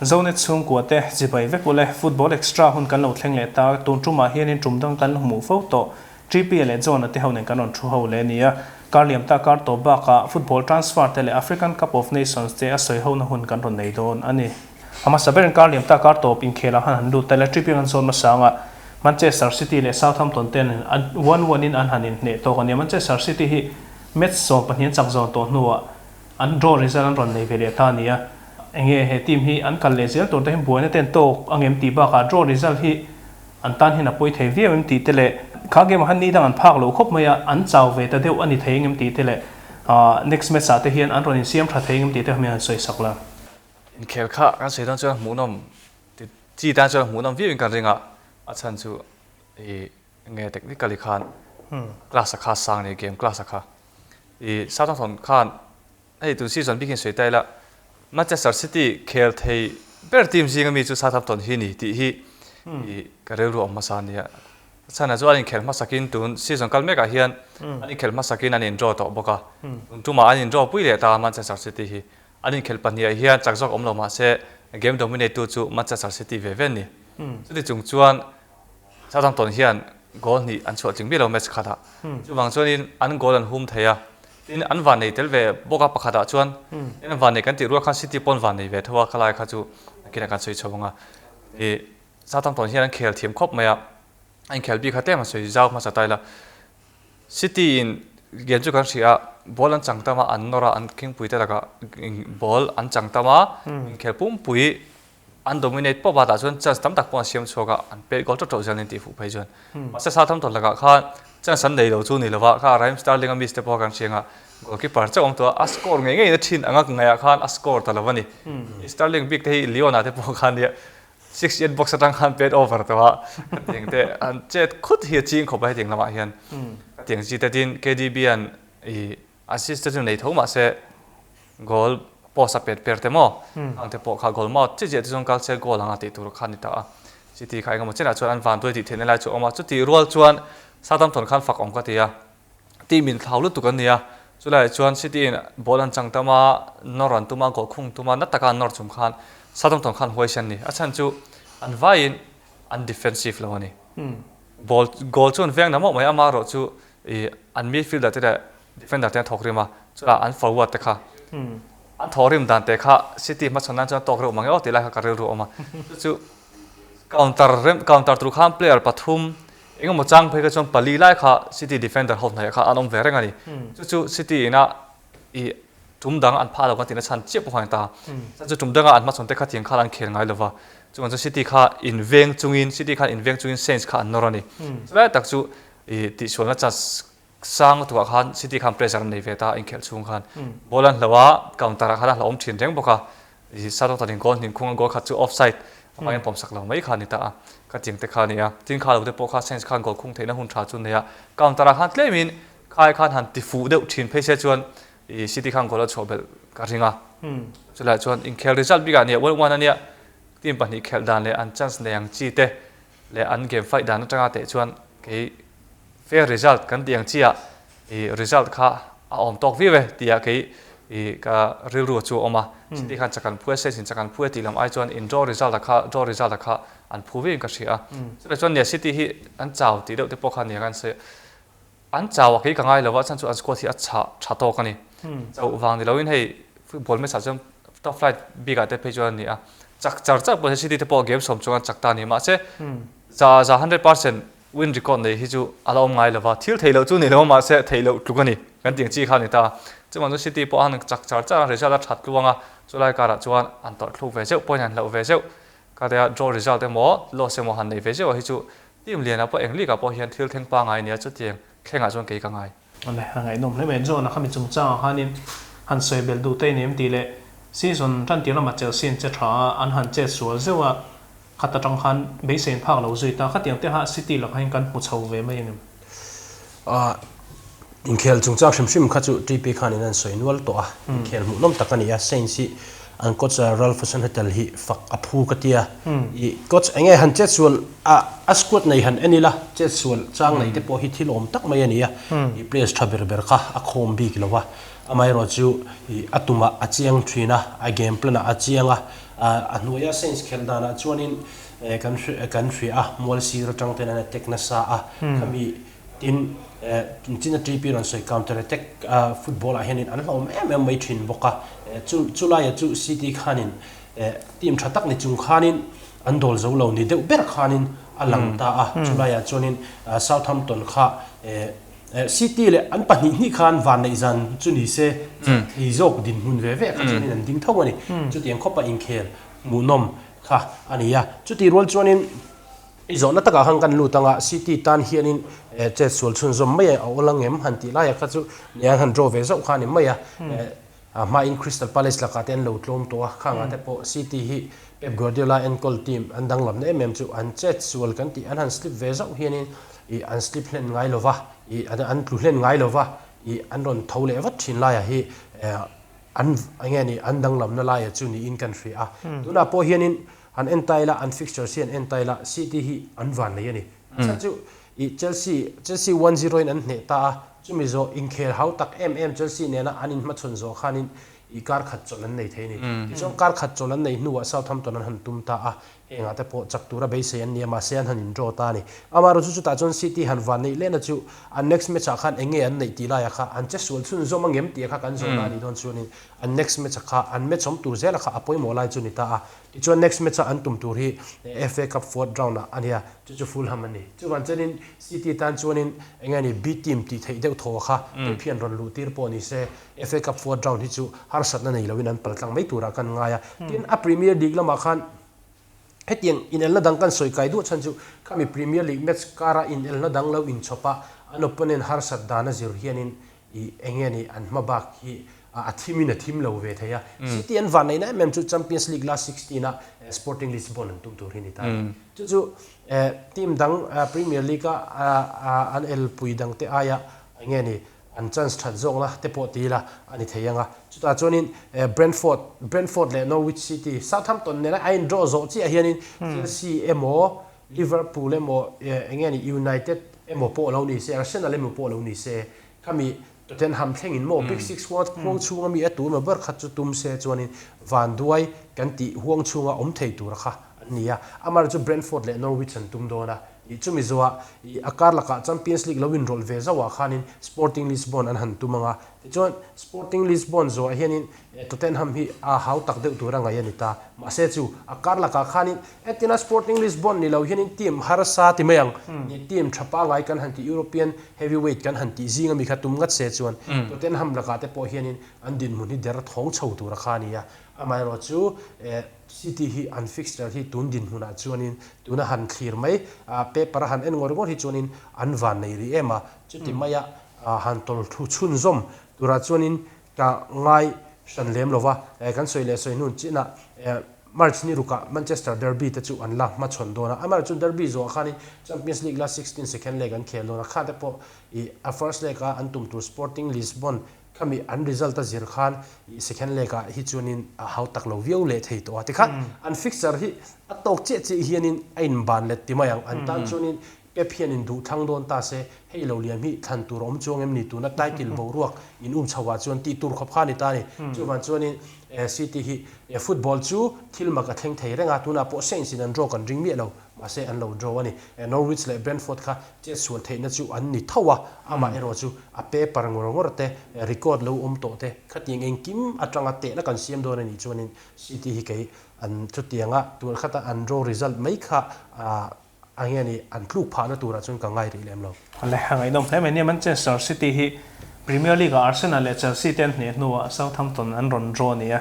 Zonet chhungkua te chibai vek ule, Football Extra hun kan lo thleng leh ta, tun tumah hianin tum dang kan hmuh fo tawh. TP leh John-a te ho nen kan rawn thu ho leh a ni a, kar liam ta kar tawp bakah football transfer te leh African Cup of Nations te a sawi hona hun kan rawn nei dawn a ni. A hmasa berin kar liam ta kar tawp inkhelah han han lut ta ila TP kan zawn hmasa anga Manchester City leh Southampton ten an one one in an han inhneh tawk a ni a, Manchester City hi match 12 an chak zawn tawh hnuah an draw result an rawn nei ve leh ta a ni a, enge he team hi an kal leh zel tur te hian buaina ten tawk angem tih bakah draw result hi An tan hian a pawi thei viau em tih te leh kha game ah khan ni dang an phak lo khawp mai a, an chau ve ta deuh a ni thei engem tih te leh next match ah te hian an rawn insiam tha thei engem tih te kha min han sawi sak la. Inkhel kha kan sawi dawn chuan hmuhnawm ti chi tan chuan hmuhnawm viau in kan ring a, a chhan chu i nge technically khan class a kha sang a ni game class a kha i Southampton khan Hei tun season bik hian sawi ta ila, Manchester City khel thei ber team zinga mi chu Southampton hi ni tih hi i ka rilru awm hmasa a nia. Chhan chu an inkhel hmasakin tun season kal mekah hian an inkhel hmasakin an in draw tawh bawk a. Tun tumah an in draw pui leh ta Manchester City hi. An inkhel pahniha hian chak zawk awm lo mahse game dominate tu chu Manchester City ve ve a ni. Chuti chung chuan Southampton hian goal hnih an chhuah tling miah lo match khatah. Chuvang chuanin an goal an hum thei a. Tin, an van nei tel ve bawk a pakhatah chuan tin an van nei kan tih rual khan City pawn van nei ve tho a, khalai kha chu nakinah kan sawi chho ang a. Ih Southampton hian an khel thiam khawp mai a, a inkhel bik kha tlem an sawi zau hmasa ta ila. City in game chu kan hria a, ball an chang tam a, an nawr a, an khingpui te lakah ball an chang tam a, inkhel pumpui An dominate pawp a tah chuan chance tam tak pawh an siam chhuak a, an pet goal tawk tawk zel an intih fuh phei chuan. Mahse Southampton lakah khan chance an nei lo chu ni lova, kha Raheem Sterling a miss te pawh kan hria ang a, goalkeeper chauh awm tawh a, a score ngei ngei na thin anga ka ngaihah khan a score ta lo a ni. Sterling bik te hi Lyon ah te pawh khan nia 68 box atang khan pet over tawh a, khatiang te an chet khut hi a ching khawp a hetiang lamah hian. Khatiang chi te tin KDB an ih Assist te chu nei tho mahse goal post a pet per te maw ang te pawh kha goal mouth chiah chiah te chuan kal se goal anga tih tur kha a ni ta a. City kha engemaw chenah chuan an vanduai tih theihna lai chu a awm a, chutih rual chuan Southampton khan fak awm ka ti a, team in thlau lutuk an ni a, chulaiah chuan City in ball an chang tam a, nawr an tum a, goal khung tum a, na taka an nawr chung khan Southampton khan huaisen a ni. A chhan chu an vaiin an defensive lo a ni. Ball goal chu an veng na mawh mai, amaherawh chu Ih an midfielder te leh defender te an thawk rim a, chutah an forward te kha an thawk rim dan te kha City hmachhawn nan chuan a tawk reuh mang e aw tih lai kha ka rilru a awm a. Chu chu counter rem counter tur khan player pathum engemaw chang phei kha chuan pali lai kha City defender ho hnaihah kha an awm ve reng a ni. Chu chu City ina ih tum dang an phah lo kan tihna chhan chiah pawh kha a ni ta. Chuan chu tum danga an hmachhawn te kha tiang khan an khel ngai lo va, chuvang chuan City kha inveng chungin City khan inveng chungin Saints kha an nawr a ni. Chulai tak chu I tihsualna chance sang lutukah khan City khan pressure an nei ve ta a inkhelh chhung khan. Ball an hloh a, counter ah khan a hlauhawm thin reng bawk a. I Southampton in goal hnin khung a goal khat chu offside avangin pawm sak lo mai kha a ni ta a. Ka tiang te kha a ni a. Tin kha lo te pawh kha Saints khan goal khung theihna hun tha chu an nei a. Counter ah khan tlemin khai khan han ti fuh deuh thin phei se chuan i City khan goal a chhuah belh ka ring a. Chulaiah chuan inkhel result bikah nia 1-1 a nia. Team pahnih khelh dan leh an chance nei ang chi te leh an game fight dan atanga teh chuan kei fair result kan tih ang chiah i result kha a awm tawk viau e tia kei i ka rilru chu a awm a City khan chak an phu e Saints in chak an phu e tih lam ai chuan in draw result a kha draw result a kha an phu viau in ka hria a chutah chuan nia City hi an chau tih deuh te pawh kha nia kan sawi An chau a kei ka ngai lo a, chhan chu an squad hi a chhah tha tawk a ni. Chauh vang ni loin hei football match ah chuan top flight bik ah te phei chuan a ni a. Chak char char pawh hi City te pawh game sawm chuan an chak ta a ni. Mahse za za 100% win record nei hi chu a la awm ngai lo va, thil theih loh chu ni lo a mahse theih loh tluk a ni kan tih ang chi kha a ni ta. Chuvang chuan City pawh an chak char char a, result a that tluang a, chulai karah chuan an tawrh thluk ve zeuh pawhin an hlauh ve zeuh. Khatia draw result emaw loss emaw han nei ve zeuh a hi chu Team lianah pawh eng league ah pawh hian thil thleng pangai ania chutiang thlengah chuan kei ka ngai. Awle, a ngaihnawm hle mai. John-a khami chungchangah khanin han sawi belh duh te i nem tih leh season tan tir lama Chelsea an che tha a, an han chet sual zeuh a, khat atang khan beisei an phak lo zui ta. Khatiang te kha City lakah hian kan hmu chho ve mai ang em? A, inkhel chungchang hrim hrim kha chu TP khanin an sawi nual tawh a, inkhel hmuhnawm tak a ni a, Saints hi an coach Ralph Hasenhuttl hi fak a phu ka ti a, i coach eng nge han chetsual a, a squad nei han en ila chetsual chang nei te pawh hi thil awm tak mai a ni a, i players tha ber ber kha a khawm bik lo a, amaherawhchu i a tumah a chiang thin a, a game plan ah a chiang a. A hnuaia Saints khelh danah chuanin kan kan hria a, mual sir atang ten an attack nasa a, khami tin China TP rawn sawi counter attack football ah hianin an hlauhawm em em mai thin bawk a, chu chulaia chu City khanin team tha tak ni chung khanin an dawl zo lo ni deuh ber khanin a lang ta a, chulaiah chuanin Southampton kha City leh an pahnihnih khan vanneih zan chu ni se thei zawk dinhmun ve ve kha chuanin an ding tho a ni. Chutiang khawpa inkhel hmuhnawm kha a ni a. Chutih rual chuanin i zawhna takah khan kan lut anga City tan hianin chet sual chhunzawm mai a awl ang em han tih laia kha chu nia an han draw ve zauh kha a ni mai a. A hmain Crystal Palace lakah te an lo tlawm tawh a, khangah te pawh City hi Pep Guardiola enkawl team an danglamna em em chu an chet sual kan tih an han slip ve zauh hianin ih an slip hlen ngai lo va, ih an tlu hlen ngai lo va, ih an rawn tho leh vat thin laiah hi an enge ni an danglamna laiah chu niin kan hria a. Tunah pawh hianin han en ta ila an fixtures hi an en ta ila City hi an van nei a ni. A chhan chu Ih Chelsea, Chelsea one zero in an hneh ta a, chumi zawh inkhel hau tak em em Chelsea nena an inhmachhawn zawh khanin ih kar khat chawlh an nei thei a ni. Tichuan kar khat chawlh an neih hnuah Southampton an han tum ta a, hengah te pawh chak tura beisei an ni a, mahse an han in draw ta a ni. Amaherawhchu chutah chuan City han van neih lehna chu an next match ah khan eng nge an neih tih laiah kha an che sual chhunzawm ang em tih kha kan zawhna a nih dawn chuanin an next match ah kha an match awm tur zela kha a pawimawh lai chu ni ta a. Tichuan next match a an tum tur hi FA Cup fourth round ah a nia, chu chu Fulham a ni. Chuvang chuanin City tan chuanin eng nge ni B team tih theih deuh thaw kha Pep hian rawn luh tir pawh ni se FA Cup fourth round hi chu harsatna nei loin an pal tlang mai turah kan ngai a. Tin a Premier League lamah khan hetiang inelna dang kan sawi kai duh chhan chu khami Premier League match kara inelna dang lo inchhawp a an opponent harsat dan a zir hianin I eng nge ni an hma bak hi a thim in a thim lo ve thei a. City an van neihna em em chu Champions League last 16 a Sporting Lisbon an tum tur hi ni ta a ni. Chu chu team dang Premier League a an elpui dang te aia eng nge ni an chance that zawkna te pawh ti ila a ni thei ang a. Chutah chuanin Brentford Brentford leh Norwich City, Southampton nena a in draw zawh chiah hianin Chelsea emaw Liverpool emaw eng nge ni United emaw pawh lo ni se, Arsenal emaw pawh lo ni se, khami Tottenham thlengin maw Big Six huang chhunga mi a tu emaw ber kha chu tum se chuanin vanduai kan tih huang chhunga awm thei tura kha an ni a. Amaherawhchu chu Brentford leh Norwich an tum dawn a, ih chumi zawhah ih a kar lakah Champions League lo inrawlh ve zauhah khanin Sporting Lisbon an han tum ang a, tichuan Sporting Lisbon zawhah hianin Tottenham hi a hau tak deuh tur a ngaih a ni ta. Mahse chu a kar lakah khanin entina Sporting Lisbon ni lo hianin team harsa ti mai ang. Team tha pangai kan han tih European heavyweight kan han tih zing ami kha tum ngat se chuan Tottenham lakah te pawh hianin an dinhmun hi der thawng chho tur a kha a ni a. Amaherawh chu City hi an fixture hi tun dinhmunah chuanin tuna han thlir mai paper a han en ngawr ngawr hi chuanin an van nei rih em a. Chuti maia han tawlhthlu chhunzawm turah chuanin Ka ngai hran lem lo va, kan sawi leh sawi hnun chinah March ni rukah Manchester Derby te chu an la hmachhawn dawn a, amaherawhchu Derby zawhah khanin Champions League last 16 second leg an khel dawn a, khate pawh ih a first leg a an tum tur Sporting Lisbon khami an result a zir khan ih second leg ah hi chuanin a hau tak lo viau leh thei tawh a, tikhan an fixture hi a tawk chiah chiah hianin a inban let ti mai ang, an tan chuanin Pep hian in duh thlang dawn ta se, hei lo liam hi thlan tur a awm chuang em ni tuna title boruak in um chho ah chuan tih tur khawp kha a ni ta a ni. Chuvang chuanin City hi football chu thil mak a thleng thei reng a, tunah pawh Saints in an draw kan ring miah lo, mahse an lo draw a ni. Norwich leh Brentford kha chetsual theihna chu an ni tho a, amah erawh chu a paper ngawr ngawr te, record lo awm tawh te khatiang engkim atanga tehna kan siam dawn a nih chuanin City hi kei an chutianga tun khata an draw result mai kha A nge ni, an tluk phahna turah chuan ka ngai rih lem lo. Le, a ngaihnawm hle mai nia, Manchester City hi Premier League ah Arsenal leh Chelsea te an hneh hnuah Southampton an rawn draw a ni a,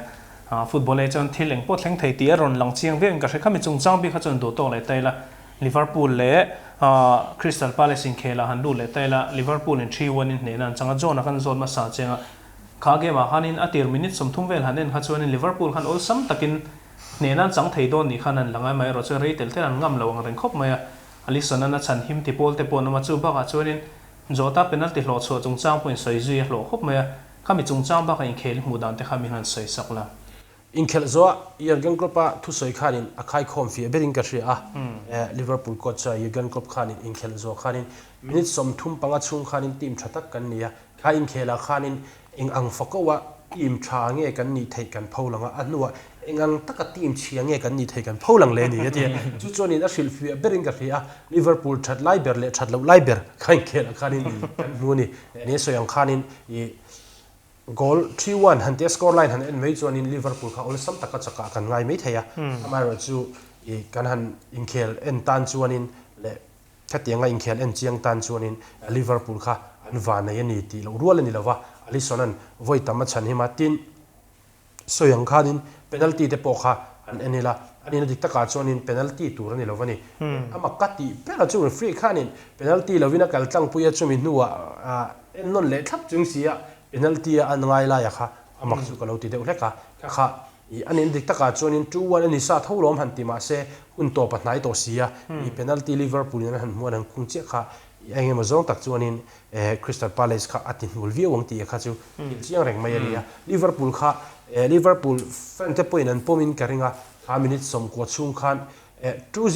football ei chuan thil engpawh thleng thei tih a rawn lang chiang viau in ka hre kha mi chungchang bik kha chuan duh tawk leh ta ila, Liverpool leh Crystal Palace inkhelah han lut leh ta ila, Liverpool in 3-1 in hnehna an chang a, John-a khan zawt hmasa chiang a, kha game ah khanin a tir minute 30 vel han en kha chuanin Liverpool khan awlsam takin Hnehna an chang thei dawn nih khan an la ngai mai erawh chuan rei tel tel an ngam lo ang reng khawp mai a. Alisson-a'n a chhan him ti pawl te pawh an awm a, chu bakah chuanin Jota penalty hlawh chhuah chungchang pawhin sawi zui a hlawh khawp mai a, khami chungchang bakah inkhel hmuh dan te kha mi han sawi sak la. Inkhelh zawha Jurgen Klopp-a thusawi khanin a khaikhawm fiah berin ka hria a, Liverpool coach Jurgen Klopp khanin inkhelh zawh khanin minute 35 chhung khanin team tha tak kan ni a, kha inkhelah khanin eng ang fako a. team tha nge kan nih theih kan pho lang a, a hnuah eng ang taka team chhia nge kan nih theih kan pho lang leh a ni a ti a. Chu chuanin a hrilhfiah berin ka hria a, Liverpool that lai ber leh that loh lai ber kha inkhelah khanin kan hmu a ni. Ni a sawi ang khanin ih goal 3-1 han tia score line han en mai chuanin Liverpool kha awlsam taka chakah kan ngai mai thei a, amaherawhchu ih kan han inkhel en tan chuanin leh Khatianga inkhel en chiang tan chuanin Liverpool kha an vanei a ni tih loh rual a ni lova, Alisson-a'n vawi tam a chhan him a, tin, sawi ang khanin penalty te pawh kha an en ila, a nihna dik takah chuanin penalty tur a ni lo va ni. Amah ka tih berah chu referee khanin penalty lovin a kal tlangpui a, chumi hnuah en nawn leh thlap chung si a penalty a an ngai laia kha amak chu ka lo ti deuh hlek a, kha kha Ih, a nih dik takah chuanin 2-1 a ni sa tho lawm han ti mah se, hun tawp a hnai tawh si a, ih, penalty Liverpool in an han hmuan an khung chiah kha, ih, eng emaw zawng tak chuanin eh Crystal Palace kha a ti hnul viau ang tih kha chu thil chiang reng mai a ni a. Liverpool kha eh Liverpool fan te pawhin an pawmin ka ring a, kha minute 90 chhung khan eh two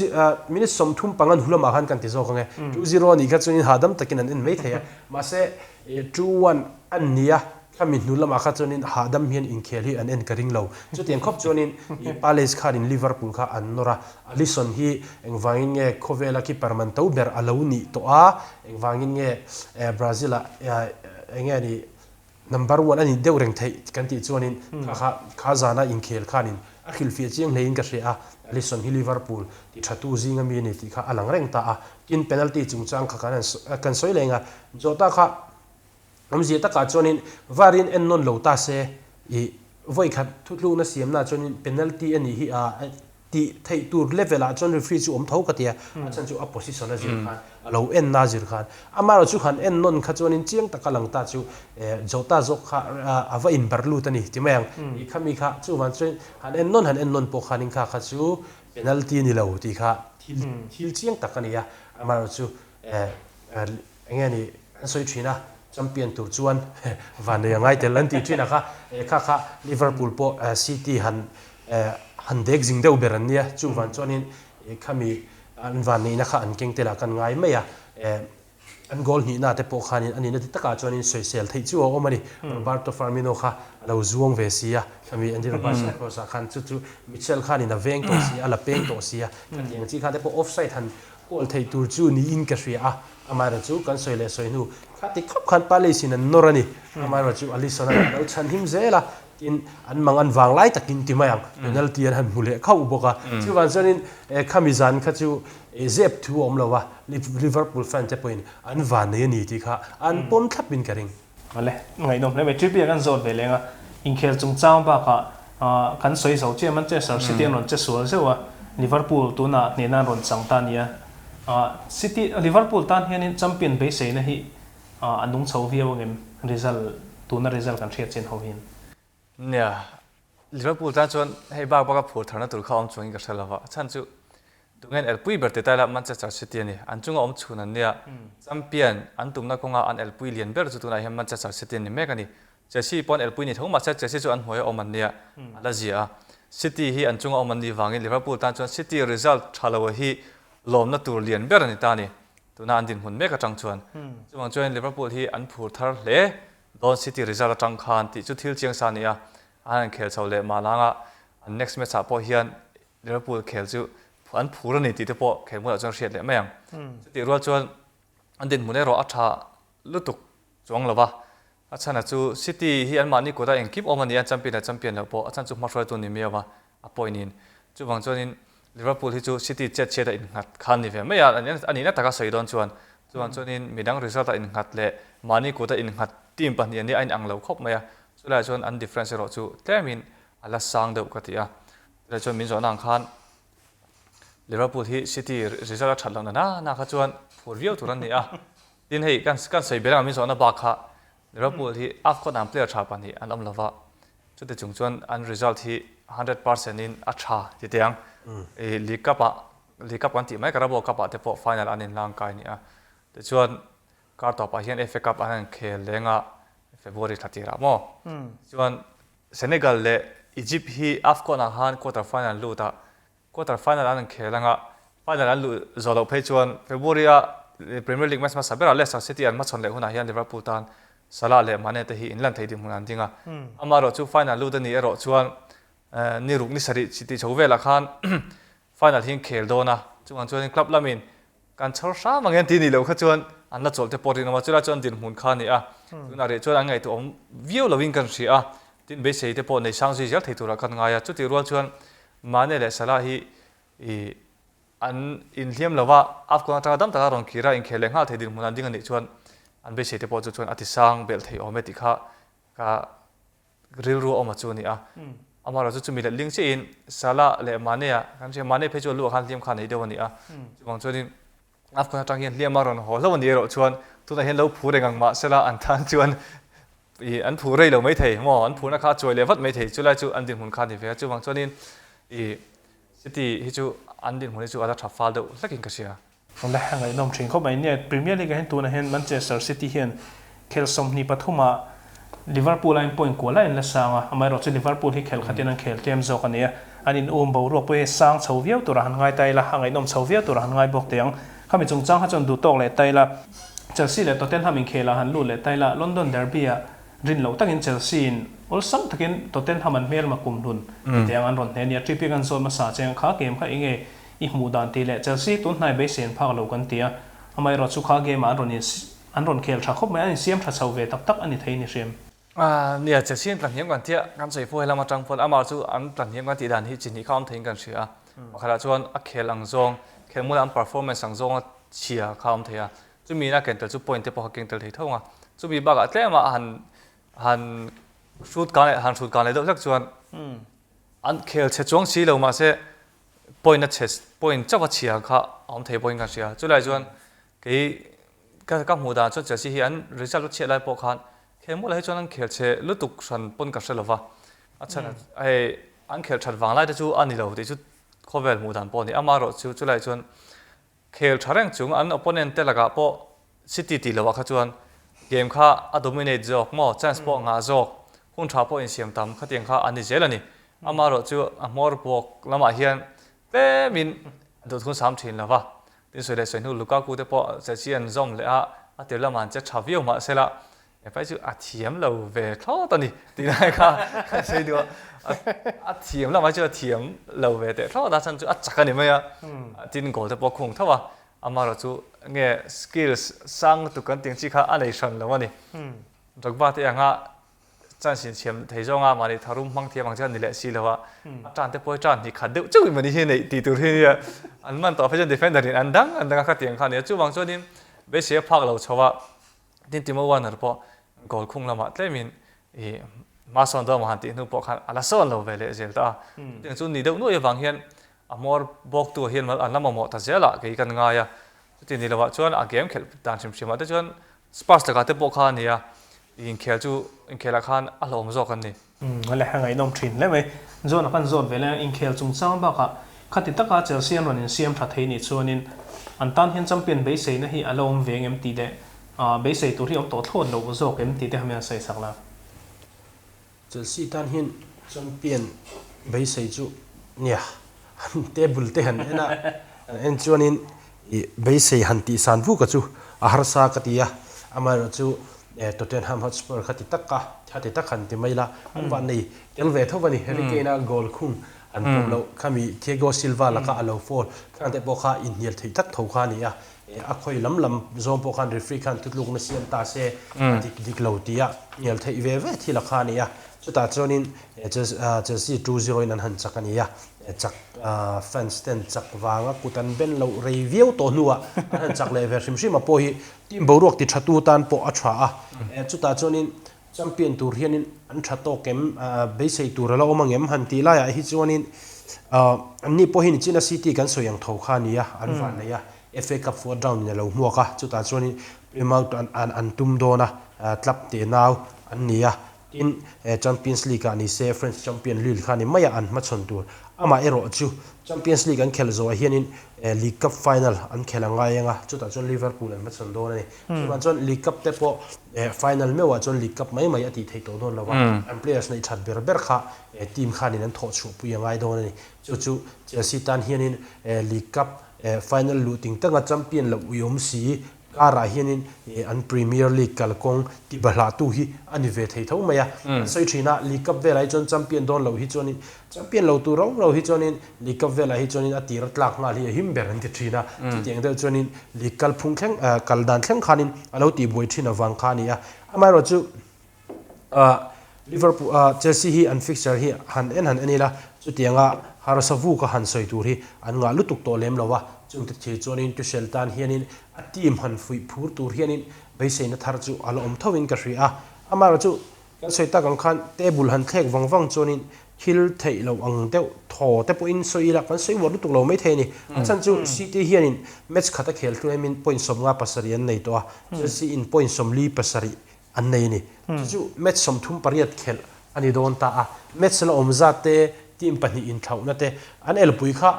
minute 35 an hu lamah khan kan ti zawk ang e, 2-0 a nih kha chuanin hahdam takin an en mai thei a, mahse ih 2-1 an ni a, Khami hnu lamah kha chuanin hahdam hian inkhel hi an en ka ring lo. Chutiang khawp chuanin ih Palace khanin Liverpool kha an nawr a, Alisson hi engvangin nge khawvela keeper man to ber a lo nih tawh a, engvangin nge Brazil ah eng nge ni number one a nih deuh reng theih kan tih chuanin kha kha kha zana inkhel khanin a hrilhfiah chiang hlein ka hria a, Alisson hi Liverpool ti tha tu zinga mi a ni tih kha a lang reng ta a. Tin penalty chungchang kha kan han kan sawi leng a, Jota kha Awmzia takah chuanin VAR-in en nawn lo ta se, ih, vawi khat thutlukna siamnaah chuanin penalty a nih hi a tih theih tur level-ah chuan referee chu awm tho ka ti a, a chhan chu a position a zir khan, a lo enna a zir khan. Amaherawh chu han en nawn kha chuanin chiang taka lang ta chu Jota zawk kha a va inbarh lut a ni ti mai ang. Ih, khami kha chuvang chuan han en nawn han en nawn pawh khanin kha kha chu penalty a ni lo tih kha thil thil chiang tak a ni a, amaherawh chu Eng nge ni an sawi thin a, champion tur chuan vannei a ngai tel an tih thin a kha, kha kha Liverpool pawh City han han dek zing deuh ber an nia, chuvang chuanin khami an vanneihna kha an keng tel ah kan ngai mai a, an goal hnihna te pawh khanin a nihna ti takah chuanin sawisel theih chu a awm a ni, Roberto Firmino kha a lo zuang ve si a, khami Andy Robertson cross ah khan chu chu Mitchell khanin a veng tawh si a, a la peng tawh si a, khatiang chi kha te pawh offside han Kawl theih tur chu niin ka hria a, amaherawh chu kan sawi leh sawi hnu kha ti khawp khan Palace in an nawr a ni. Amaherawh chu Alisson a lo chhan him zel a, tin an mang an vang lai takin ti mai ang, penalty an han hmu leh khauh bawk a. Chuvang chuanin khami zan kha chu zep thu a awm lo a, Liverpool fan te pawhin an van nei a ni tih kha an pawm thlapin ka ring. Awle, ngaihnawm hle mai. Trippier kan zawt ve leng a, inkhel chungchang bakah kan sawi zo chiah Manchester City an rawn che sual zeuh a, Liverpool tunah hnehna an rawn chang ta a ni a. City, Liverpool tan hianin champion beiseina hi a nung chho viau angem result, tuna result kan hriat chin ho hian. Nia, Liverpool tan chuan hei bak baka phur tharna tur kha awm chuangin ka hre lo va, a chhan chu tunge an elpui ber ti ta ila Manchester City a ni. An chunga awm chhun an nia, champion an tumna kawnga an elpui lian ber chu tunah hian Manchester City a ni mek a ni. Chelsea pawh an elpui ni tho mahse Chelsea chu an hnuaia awm an nia, a la zia a. City hi an chunga awm an nih vangin Liverpool tan chuan City result tha lo hi lawmna tur lian ber a ni ta a ni, tuna an dinhmun mek atang chuan. Chuvang chuan Liverpool hi an phur thar hle. Dawn City result atang khan tih chu thil chiang sa a ni a, an han khel chho leh mah langa an next match ah pawh hian Liverpool khel chu an phur a ni tih te pawh khel hmunah chuan hriat leh mai ang. Chutih rual chuan an dinhmun erawh a tha lutuk chuang lo va, a chhan a chu City hi anmahni kutah engkim awm a ni a, champion leh champion loh pawh a chhan chu hmahruaitu ni miau a, a pawh inin. Chuvang chuanin Liverpool hi chu City chet chhiat a innghat kha a ni ve mai a, a nihna taka sawi dawn chuan. Chuvang chuanin midang result a innghat leh mahni kut a innghat team pahnih an nia a inang lo khawp mai a, chulaiah chuan an difference erawh chu tlemin a la sang deuh ka ti a. Chulaiah chuan min zawhna ang khan Liverpool hi City result a that lohna na na kha chuan phur viau tur an ni a. Tin hei kan sawi ber anga min zawhna bak kha Liverpool hi AFCON ang player tha pahnih an awm lova, chuti chung chuan an result hi 100% in a tha ti teh ang. I League Cup ah, League Cup kan tih mai Carabao Cup ah te pawh final an inhlang kai a ni a. Tichuan kar tawpah hian FA Cup an han khel leng a, February thla tirah maw. Tichuan Senegal leh Egypt hi AFCON ah khan quarter final an lut a, Quarter final an an khel anga final an luh zawh loh phei chuan February a Premier League match hmasa berah Leicester City an hmachhawn leh hunah hian Liverpool tan Salah leh Mane te hi inlan thei dinhmun an ding a. Amaherawhchu final lut a nih erawh chuan ni ruk ni sarih chi tih chho velah khan final hi an khel dawn a, chuvang chuanin club lamin kan chhawr hram ang em tih nih loh kha chuan an la chawlh te pawh rinawm a, chulai chuan dinhmun kha a ni a, tunah rih chuan an ngaihtuah awm viau lovin kan hria a, tin beisei te pawh nei sang zui zel thei turah kan ngai a, chutih rual chuan Mane leh Salah hi ih an inhliam lo va, Afcon atanga dam taka rawn kir a, inkhel leh nghal thei dinhmun an ding a nih chuan an beisei te pawh chu chuan a ti sang belh thei awm e tih kha ka rilru a awm a chu a ni a. Amaherawhchu chumi let ling chiahin Salah leh Mane-a kan hria, Mane phei chu a luah khan hliam kha a nei deuh a ni a, chuvang chuanin Afcon atang hian hliam a rawn haw hlauh a ni erawh chuan tunah hian lo phu reng ang mahsela an tan chuan ih an phu rei lo mai thei maw, an phurna kha a chuai leh vat mai thei, chulai chu an dinhmun kha a ni ve a, chuvang chuanin ih City hi chu an dinhmun hi chu a la tha fal deuh hlekin ka hria. Awle, a ngaihnawm thin khawp mai. Nia, Premier League ah hian tunah hian Manchester City hian khel 23 ah Liverpool aiin point kual a in la sang a, amaherawh chu Liverpool hi khel khatin an khel tlem zawk a ni a, an in um boruak pawh hi sang chho viau turah han ngai ta ila, a ngaihnawm chho viau turah han ngai bawk teh ang. Khami chungchang kha chuan duh tawk leh ta ila, Chelsea leh Tottenham inkhelah han lut leh ta ila, London Derby ah Rin loh takin Chelsea in awlsam takin Tottenham an hmelma kum hlun ti teh ang an rawn hne nia. Trippier kan zawt hmasa che ang kha game kha enge i hmuh dan tih leh Chelsea tun hnai beisei an phak lo kan ti a. Amaherawh chu kha game ah an rawn in an rawn khel tha khawp mai an insiam tha chho ve tak tak a ni thei ni hrim. Nia Chelsea an tla hniam kan tia kan sawi fo helam atang pawn amah chu an tla hniam kan tih dan hi chi hnih kha awm theiin kan hria a. Pakhatah chuan a khel ang zawng khelmual an performance ang zawnga chhia kha awm thei a. Chumi ina ken tel chu point te pawh kha keng tel thei tho ang a, chumi bakah tlema han han hrut kan leh han hrut kan leh deuh hlek chuan an khel chhe chuang si lo mahse point a chhe point chauh a chhia kha a awm thei pawhin ka hria. Chulai chuan kei ka ka hmuh dan chuan Chelsea hi an result a chhiat lai pawh khan khel mual ah hi chuan an khel chhe lutuk hran pawn ka hre lo va, a chhan hei an khel that vang lai te chu a ni lo tih chu khawvel hmuh dan pawh a ni. Amaherawh chu chulai chuan Khel tha reng chung an opponent te lakah pawh City tih loh ah kha chuan game kha a dominate zawk maw, chance pawh ngah zawk, hun tha pawh insiam tam khatiang kha an ni zel a ni. Amaherawh chu a hmawr buak lamah hian tlemin duhthun sam thin lo va, tin sawi leh sawi hnu Lukaku te pawh Chelsea an zawm leh a, a tir lamah an che tha viau mahsela Hepai chu a thiam lo ve thlawt a ni tih lai kha a sawi duh a, a thiam lamah chuan a thiam lo ve teh thlawt a, chhan chu a chak a ni mai a, tin goal te pawh a khung tho a, amaherawh chu nge skills sang lutuk kan tih ang chi kha a nei hran lo a ni. Drogba te anga chance insiam thei zawnga mahni tharum hmang thiam ang chu a ni leh si lo a, a tan te pawh hi tan hnih khat deuh chauhin mahni hi neih tih tur hi nia, an man tawh phei chuan defender in an dang an dang a khatiang kha a ni a, chuvang chuanin beisei a phak lo chho a. Tin Timo Werner pawh goal khung lamah tlemin ih hma sawn dawn han tih hnu pawh khan a la sawn lo ve leh zel ta a. Chutiang chu ni deuh nuai avang hian a hmawr bawktu hian an la mamawh ta zel a kei kan ngai a. Chuti ni lovah chuan a game khelh dan hrim hrimah te chuan Spurs lakah te pawh kha a ni a, inkhel chu inkhelah khan a hlawm zawk an ni. A leh a ngaihnawm thin hle mai. John a kan zawt ve lai a, inkhel chungchang bakah khati taka Chelsea an rawn insiam tha thei nih chuanin an tan hian champion beiseina hi a la awm ve engem tih leh beisei tur hi awm tawh thlawt lo zawk em tih te kha min han sawi sak la. Chelsea tan hian champion beisei chu nia han table te han en a, han en chuanin ih beisei han tih san vuk a chu a harsa ka ti a, amaherawhchu Tottenham Hotspur kha ti tak a, kha ti tak han ti mai la, an van nei tel ve tho a ni, Harry Kane a goal khung an pawm loh khami Thiago Silva laka a lo foul khang te pawh kha inhnial theih tak tho kha a ni a, a khawi lam lam zawng pawh khan referee khan thutlukna siam ta se a dik dik lo tia hnial theih ve ve thil a kha a ni a, chutah chuanin Chelsea 2-0 in an han chak a ni a, chak fans ten chak vanga kut an ben loh rei viau tawh hnuah an han chak leh ve hrim hrim a pawh hi team boruak ti tha tu tan pawh a tha a, chutah chuanin Champion tur hianin an tha tawk em, beisei tur a la awm ang em han tih laiah hi chuanin anni pawh hi Nichina City kan sawi ang tho kha a ni a, an van nei a, FA Cup fourth round in a lo hmuak a, chutah chuanin Plymouth an tum dawn a, club te nau an ni a, tin Champions League ah ni se French champion Lille kha ni mai a an hmachhawn tur. Amah erawh chu Champions League an khelh zawhah hianin League Cup final an khelh a ngai ang a, chutah chuan Liverpool an hmachhawn dawn a ni. Chuvang chuan League Cup te pawh final meuhah chuan League Cup mai mai a tih theih tawh dawn lo a, an players neih that ber ber kha team khanin an thawh chhuahpui a ngai dawn a ni. Chu chu Chelsea tan hianin League Cup final luh ting tanga champion loh ui awm si. Karah hianin an Premier League kalkawng tibahlahtu hi a ni ve thei tho mai a. An sawi thin a, League Cup velah hi chuan champion dawn loh hi chuanin, champion lo tur rau rau hi chuanin League Cup velah hi chuanin a tir a tlak nghal hi a him ber an ti thin a. Chutiang deuh chuanin League kalphung thleng, kal dan thleng khanin a lo tihbuai thin avang kha a ni a. Amaherawhchu, Liverpool, Chelsea hi an fixture hi han en han en ila, chutianga harsa vuk a han sawi tur hi an ngah lutuk tawh lem lo a, chungte thil chuanin Tuchel tan hianin a team han fuih phur tur hianin beiseina thar chu a la awm tho in ka hria a. Amaherawhchu kan sawi tak ang khan table han thlek vang vang chuanin thil theih loh ang deuh thaw te pawhin sawi ila kan sawi uar lutuk lo maithei a ni. A chhan chu City hianin match khat a khel hluaimin point 57 an nei tawh a, Chelsea in point 47 an nei a ni. Chu chu match 38 khelh a ni dawn ta a, match la awm zat te, team pahnih inthlauhna te an elpui kha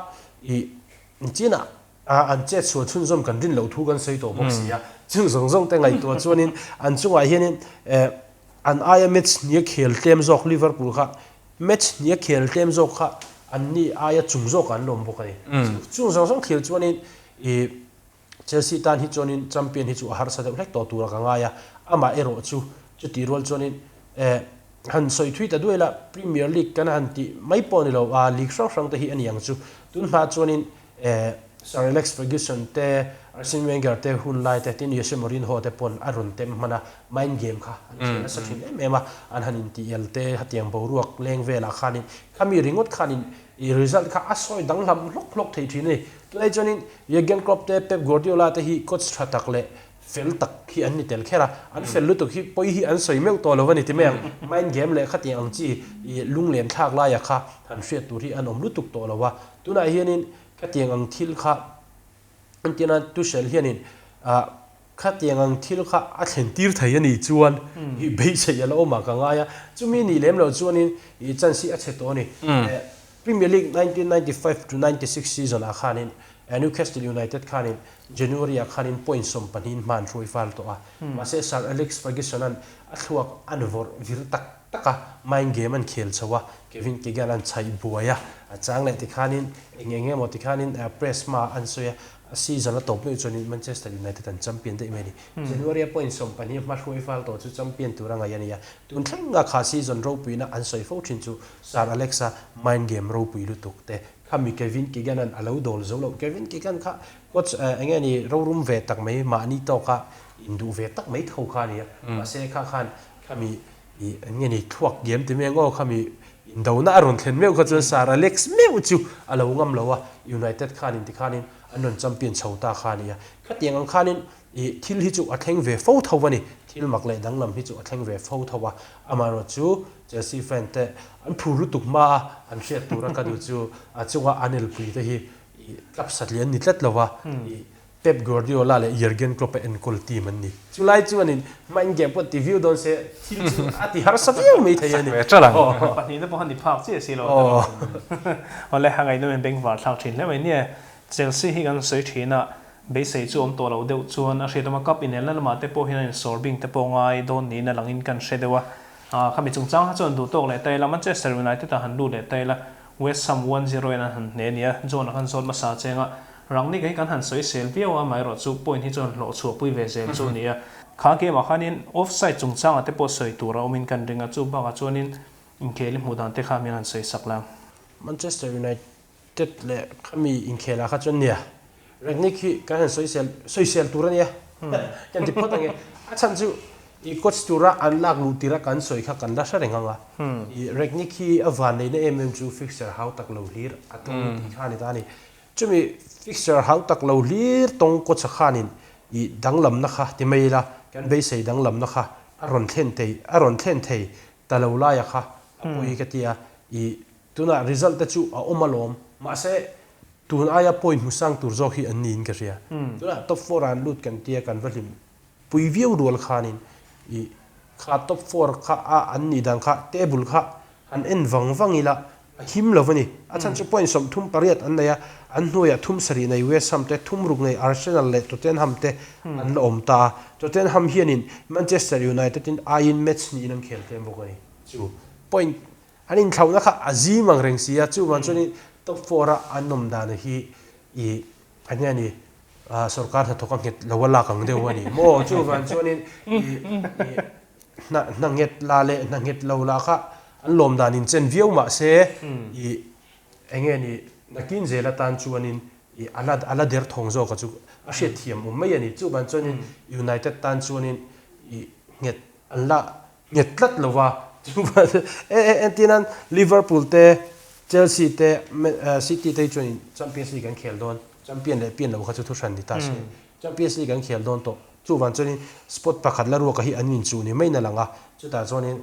ih chinah an chet sual chhunzawm kan rin loh thu kan sawi tawh bawk si a. Chung zawng zawng te ngaihtuah chuanin an chungah hianin eh an aia match hnia khel tlem zawk Liverpool kha match hnia khel tlem zawk kha an ni aia chung zawkah an lawm bawk a ni. Chung zawng zawng thil chuanin ih Chelsea tan hi chuanin champion hi chu a harsa deuh hlek tawh tura ka ngai a, amah erawh chu chutih rual chuanin eh han sawi thui ta duai la, Premier League kan han tih mai pawh ni lo a, league hrang hrang te hi a ni ang chu. Tun hma chuanin eh Sir Alex Ferguson te, Arsene Wenger te hun lai te, tin Jose Mourinho te pawn a rawn tem hman a, mind game kha an thian nasa thin em em a, an han intih el te hetiang boruak leng velah khanin khami ringawt khanin I result kha a sawi danglam hlawk hlawk thei thin a ni. Tunah chuanin Jurgen Klopp te, Pep Guardiola te hi coach tha tak leh fel tak hi an ni tel kher a, an fel lutuk hi pawi hi an sawi meuh tawh lo a ni ti mai ang. Mind game leh khatiang ang chi i lunglen thlak laia kha han hriat tur hi an awm lutuk tawh lo a. Tunah hianin khatiang ang thil kha entirna Tuchel hianin ah Khatiang ang thil kha a thlen tir thei a nih chuan i beisei a la awm ah ka ngai a, chumi nih lem loh chuanin i chance hi a chhe tawh a ni. Premier League 1995 to 96 season ah khanin Newcastle United khanin January ah khanin point 12 in hma an hruai fal tawh a, mahse Sir Alex Ferguson an a thluak an vawrh vir tak tak a, mind game an khel chho a, Kevin Keegan an chhaih buai a, a chang leh tikhanin eng eng emaw tikhanin press hma an sawi a, A season a tawp meuh chuanin Manchester United an champion daih mai a ni. January a point 12 hma hruai fal tawh chu champion tur a ngaih a ni a. Tun thlenga kha season ropuina an sawi fo thin chu Sir Alex-a mind game ropui lutuk te khami Kevin Keegan-a'n a lo dawl zo loh. Kevin Keegan kha coach eng nge ni rorum ve tak mai mahni tawka induh ve tak mai tho kha a ni a. Mahse kha khan khami Ih, eng nge ni thluak diam ti mai ang aw, khami indona a rawn thlen meuh kha chuan Sir Alex meuh chu a lo ngam lo a, United khanin tikhanin an rawn champion chho ta kha a ni a. Khatiang ang khanin ih thil hi chu a thleng ve fo tho a ni, thil mak leh danglam hi chu a thleng ve fo tho a, amaherawhchu Chelsea fan te an phur lutuk hma a, an hriat tura ka duh chu a chunga an elpui te hi ih club satliah an ni tlat lo a, ih Pep Guardiola leh Jurgen Klopp a enkawl team an ni. Chulai chuanin mind game pawh ti viau dawn se thil chu a ti harsa viau mai thei a ni. Pahnihna pawh han ni phak chiah si lo a ta lo. Awle, a ngaihnawm in bengvar thlak thin hle mai nia. Chelsea hi kan sawi thin a, beisei chu awm tawh loh deuh chuan a hriat awm a, cup inelna lamah te pawh hian an insawr bing te pawh ngai dawn niin a langin kan hre deuh a. Khami chungchang kha chuan duh tawk leh ta ila, Manchester United ah han lut leh ta ila, West Ham one zero in an han hne nia, John a khan zawt hmasa cheng a, Rangnik hi kan han sawi sel viau a, amaherawh chu point hi chuan hlawh chhuah pui ve zel chu a ni a. Kha game ah khanin offside chungchangah te pawh sawi tur a awmin kan ring a, chu bakah chuanin inkhel i hmuh dan te kha min han sawi sak la. Manchester United leh khami inkhelah kha chuan nia, Rangnick hi kan han sawi sel sawi sel tur a nia, kan ti phawt ang e. A chhan chu i coach tura an lak luh tira kan sawi kha kan la hre reng ang a, i Rangnick hi a vanneihna em em chu fixture hau tak lo hlir a tum tih kha a ni ta a ni. Chumi fixture hau tak lo hlir tawng kawcha khanin i danglamna kha ti mai ila, kan beisei danglamna kha a rawn thlen thei, a rawn thlen thei ta lo laia kha a pawi ka ti a, i tunah result te chu a awm alawm, mahse tun aia point hmu sang tur zawk hi an niin ka hria. Tunah top four ah an lut kan tia kan va hlim pui viau rual khanin i kha top four kha a an nih dan kha table kha han en vang vang ila a him lo a ni. A chhan chu point 38 an nei a, an hnuaiah thum sarih nei West Ham te, thum ruk nei Arsenal leh Tottenham te an la awm ta a. Tottenham hianin Manchester United in aiin match hnihin an khel tlem bawk a ni. Chu point an inthlauhna kha a zim ang reng si a, chuvang chuanin top four a an awm dan hi i a nge a ni. Sorkar hnathawk a nghet lo a lak ang deuh a ni maw? Chuvang chuanin hna nghet la leh hna nghet lo lah kha an lawm dan in chen viau mah se i eng nge ni nakin zel atan chuanin i a la a la der thawng zawk a chu a hriat thiam awm mai a ni. Chuvang chuanin United tan chuanin i nghet an la nghet tlat lo va, chuvang entirnan Liverpool te Chelsea te City te hi chuanin Champions League an khel dawn. Champion leh pian lo kha chu thu hran ni ta se. Champions League an khel dawn tawh. Chuvang chuanin spot pakhat la ruaka hi an inchuh ni maiin a lang a. Chutah chuanin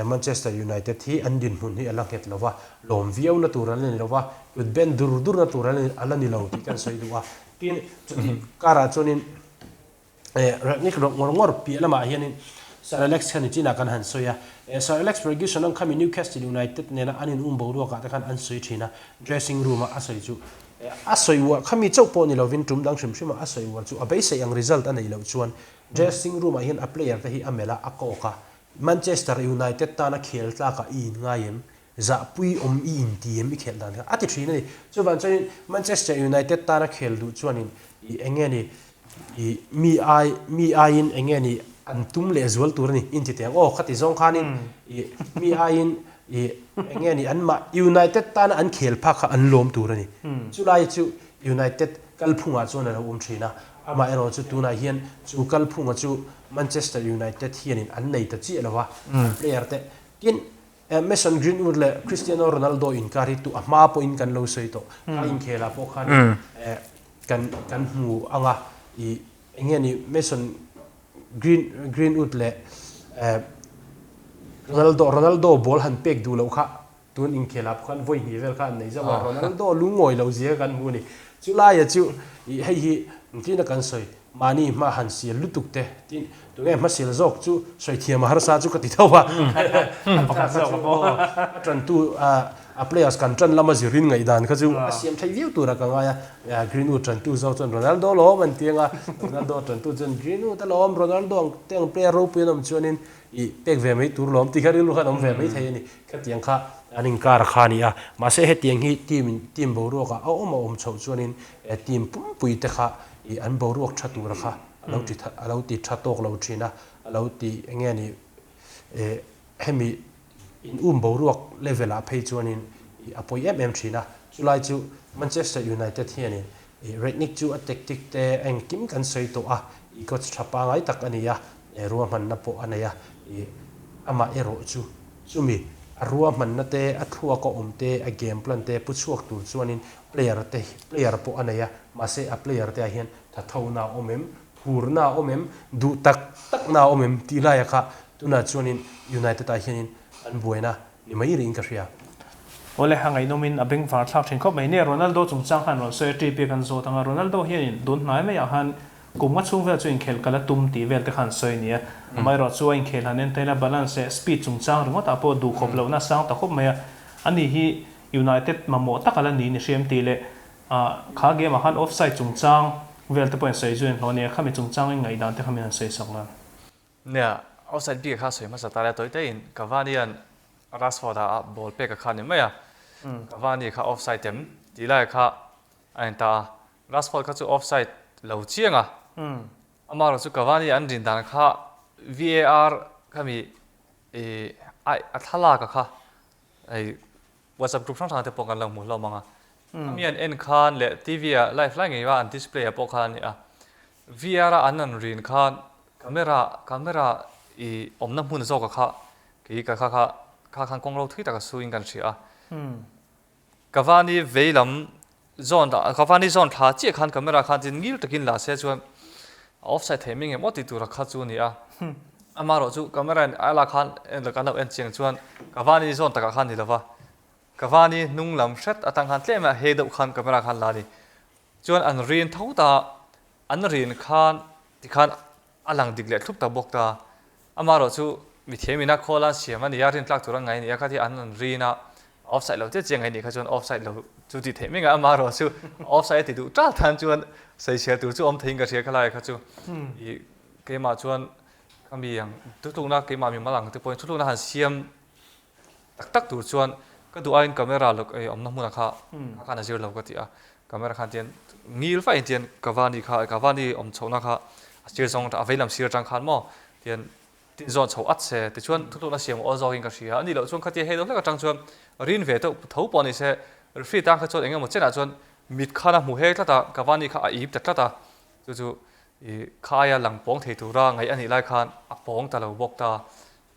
Manchester United hi an dinhmun hi a la nghet lo va, lawm viau na tur a la ni lo va, kut ben dur dur na tur a la ni lo tih kan sawi duh a. Tin, chutih karah chuanin Rangnick rawk ngawr ngawr piah lamah hianin Sir Alex khan nichinah kan han sawi a. Sir Alex Ferguson ang khami Newcastle United nena an in um boruakah te khan an sawi thin a, dressing room a a sawi chu a sawi uar khami chauh pawh ni lovin tum dang hrim hrim a a sawi uar chu a beisei ang result a neih loh chuan dressing room ah hian a player te hi a melh a, a kawk a. Manchester United tana khel tlakah i in ngai em? Zahpui awm i inti em i khelh dan kha a ti thin a ni. Chuvang chuanin Manchester United tana khel duh chuanin i eng nge ni i mi ai mi aiin eng nge ni an tum leh zual tur a ni inti teh ang aw khati zawng khanin i mi aiin i eng nge ni anmah United tana an khel phak kha an lawm tur a ni. Chulai chu United kalphungah chuan a lo awm thin a, amaherawh chu tunah hian chu kalphunga chu Manchester United hianin an nei ta chiah lo va, an player te tin Mason Greenwood leh Cristiano Ronaldo inkar hi tu a hma pawhin kan lo sawi tawh. Kha inkhelah pawh khan kan kan hmu ang a, i eng nge ni Mason Green Greenwood leh Ronaldo Ronaldo ball han pek duh loh kha tun inkhelah pawh khan vawi hnih vel kha an nei zauh a, Ronaldo lungawi lo zia kan hmu a ni. Chulaia chu i hei hi engtin a kan sawi Mahni hma han sial lutuk te tin tunge hma sial zawk chu sawi thiam a harsa chu ka ti tho a, Pakhat zawk a pawh. A tantu a players kan tan lama zirin ngaihdan kha chu a siam theih viau tura ka ngai a, Greenwood tantu zawk chuan Ronaldo lawm an ti ang a, Ronaldo tantu chuan Greenwood a lawm, Ronaldo ang te ang player ropui an awm chuanin i pek ve mai tur lawm tih kha rilru khan awm ve mai thei a ni. Khatiang kha an inkar a kha a ni a, mahse hetiang hi team in team boruakah a awm a awm chhoh chuanin team pumpui te kha i an boruak tha tura kha a lo ti a lo ti tha tawk lo thin a, a lo ti eng nge ni hemi in um boruak level ah phei chuanin i a pawi em em thin a, chulai chu Manchester United hianin i Rangnick chu a tactic te engkim kan sawi tawh a, i coach tha pangai tak a ni a, ruahmanna pawh a nei a, i amah erawh chu chumi a ruahmanna te a thluak a awm te a game plan te pu chhuak tur chuanin player te player pawh a nei a, mahse a player te ah hian thathona a awm em, phurna a awm em, duh tak takna a awm em tih laia kha tunah chuanin United ah hianin an buaina ni mai rihin ka hria. Awle, a ngaihnawmin a bengvar thlak thin khawp mai. Nia, Ronaldo chungchang khan rawn sawi a, TP kan zawt ang a, Ronaldo hianin tun hnai maiah khan kum nga chhung vel chu inkhel kal a tum tih vel te khan sawi a ni a. Amaherawh chu a inkhel han en taila balance leh speed chungchang ringawt ah pawh duh khawp lohna a sang ta khawp mai a. Ani hi United mamawh tak a la ni ni hriam tih leh kha game ah khan offside chungchang vel te pawh in sawi zui an hlawh a nia, khami chungchang in ngaihdan te kha min han sawi sak la. Nia, offside bik kha sawi hmasa ta le tawi te in Cavani an Rashford ah a ball pek a kha ni mai a, Cavani kha offside em tih lai kha a en ta a, Rashford kha chu offside lo chiang a, amaherawh chu Cavani an rin dan kha VAR khami a thlalak a kha hei WhatsApp group hrang hrang te pawh kan lo hmu hlawm ang a, ami an en khan leh TV ah live lai ngei a an display ah pawh khan a ni a, VR a an an rin khan camera camera i awmna hmun zawk a kha kei ka kha kha kha khan kawng ro thui tak a su in kan hria a. Cavani vei lam zawn Cavani zawn thla chiah khan camera khan tin ngil takin la se chuan a offside thei mai ngem aw tih tur a kha chu a ni a. Amaherawh chu camera in a lak khan en kan lo en chiang chuan Cavani zawn takah khan ni lova Cavani hnung lam hret atang khan tlem a hei deuh khan camera khan la a ni. Chuan an rin tho ta an rin khan tikhan a lang dik leh thlup ta bawk ta. Amaherawh chu mithiam ina khawl an siam a ni a, rintlak tur an ngai a ni a, khatia an rawn rin a, offside lo chiah chiah ngai nih kha chuan offside lo chu tih theih mai ngai, amaherawh chu offside a ti duh tal tan chuan sawichhiar tur chu awm theiin ka hria khalai kha chu ih keimah chuan khami ang thutlukna keimah mimal ang te pawhin thutlukna han siam tak tak tur chuan ka duh aiin camera lawk awmna hmunah kha khan a zir lo ka ti a. Camera khan tian ngil faiin tian Cavani kha Cavani awm chhohna kha a sir zawng a veilam sir atang khan maw tian tin zawn chho at se tichuan thuthlukna siam awl zawkin ka hria a nih loh chuan khatia hei deuh hlek atang chuan rin ve deuh tho pawh ni se referee tan kha chuan eng emaw chenah chuan mit khan a hmu hek tlat a Cavani kha a ip ta tlat a chu chu ih khaia lang pawng thei tura ngaih a nih lai khan a pawng ta lo bawk ta.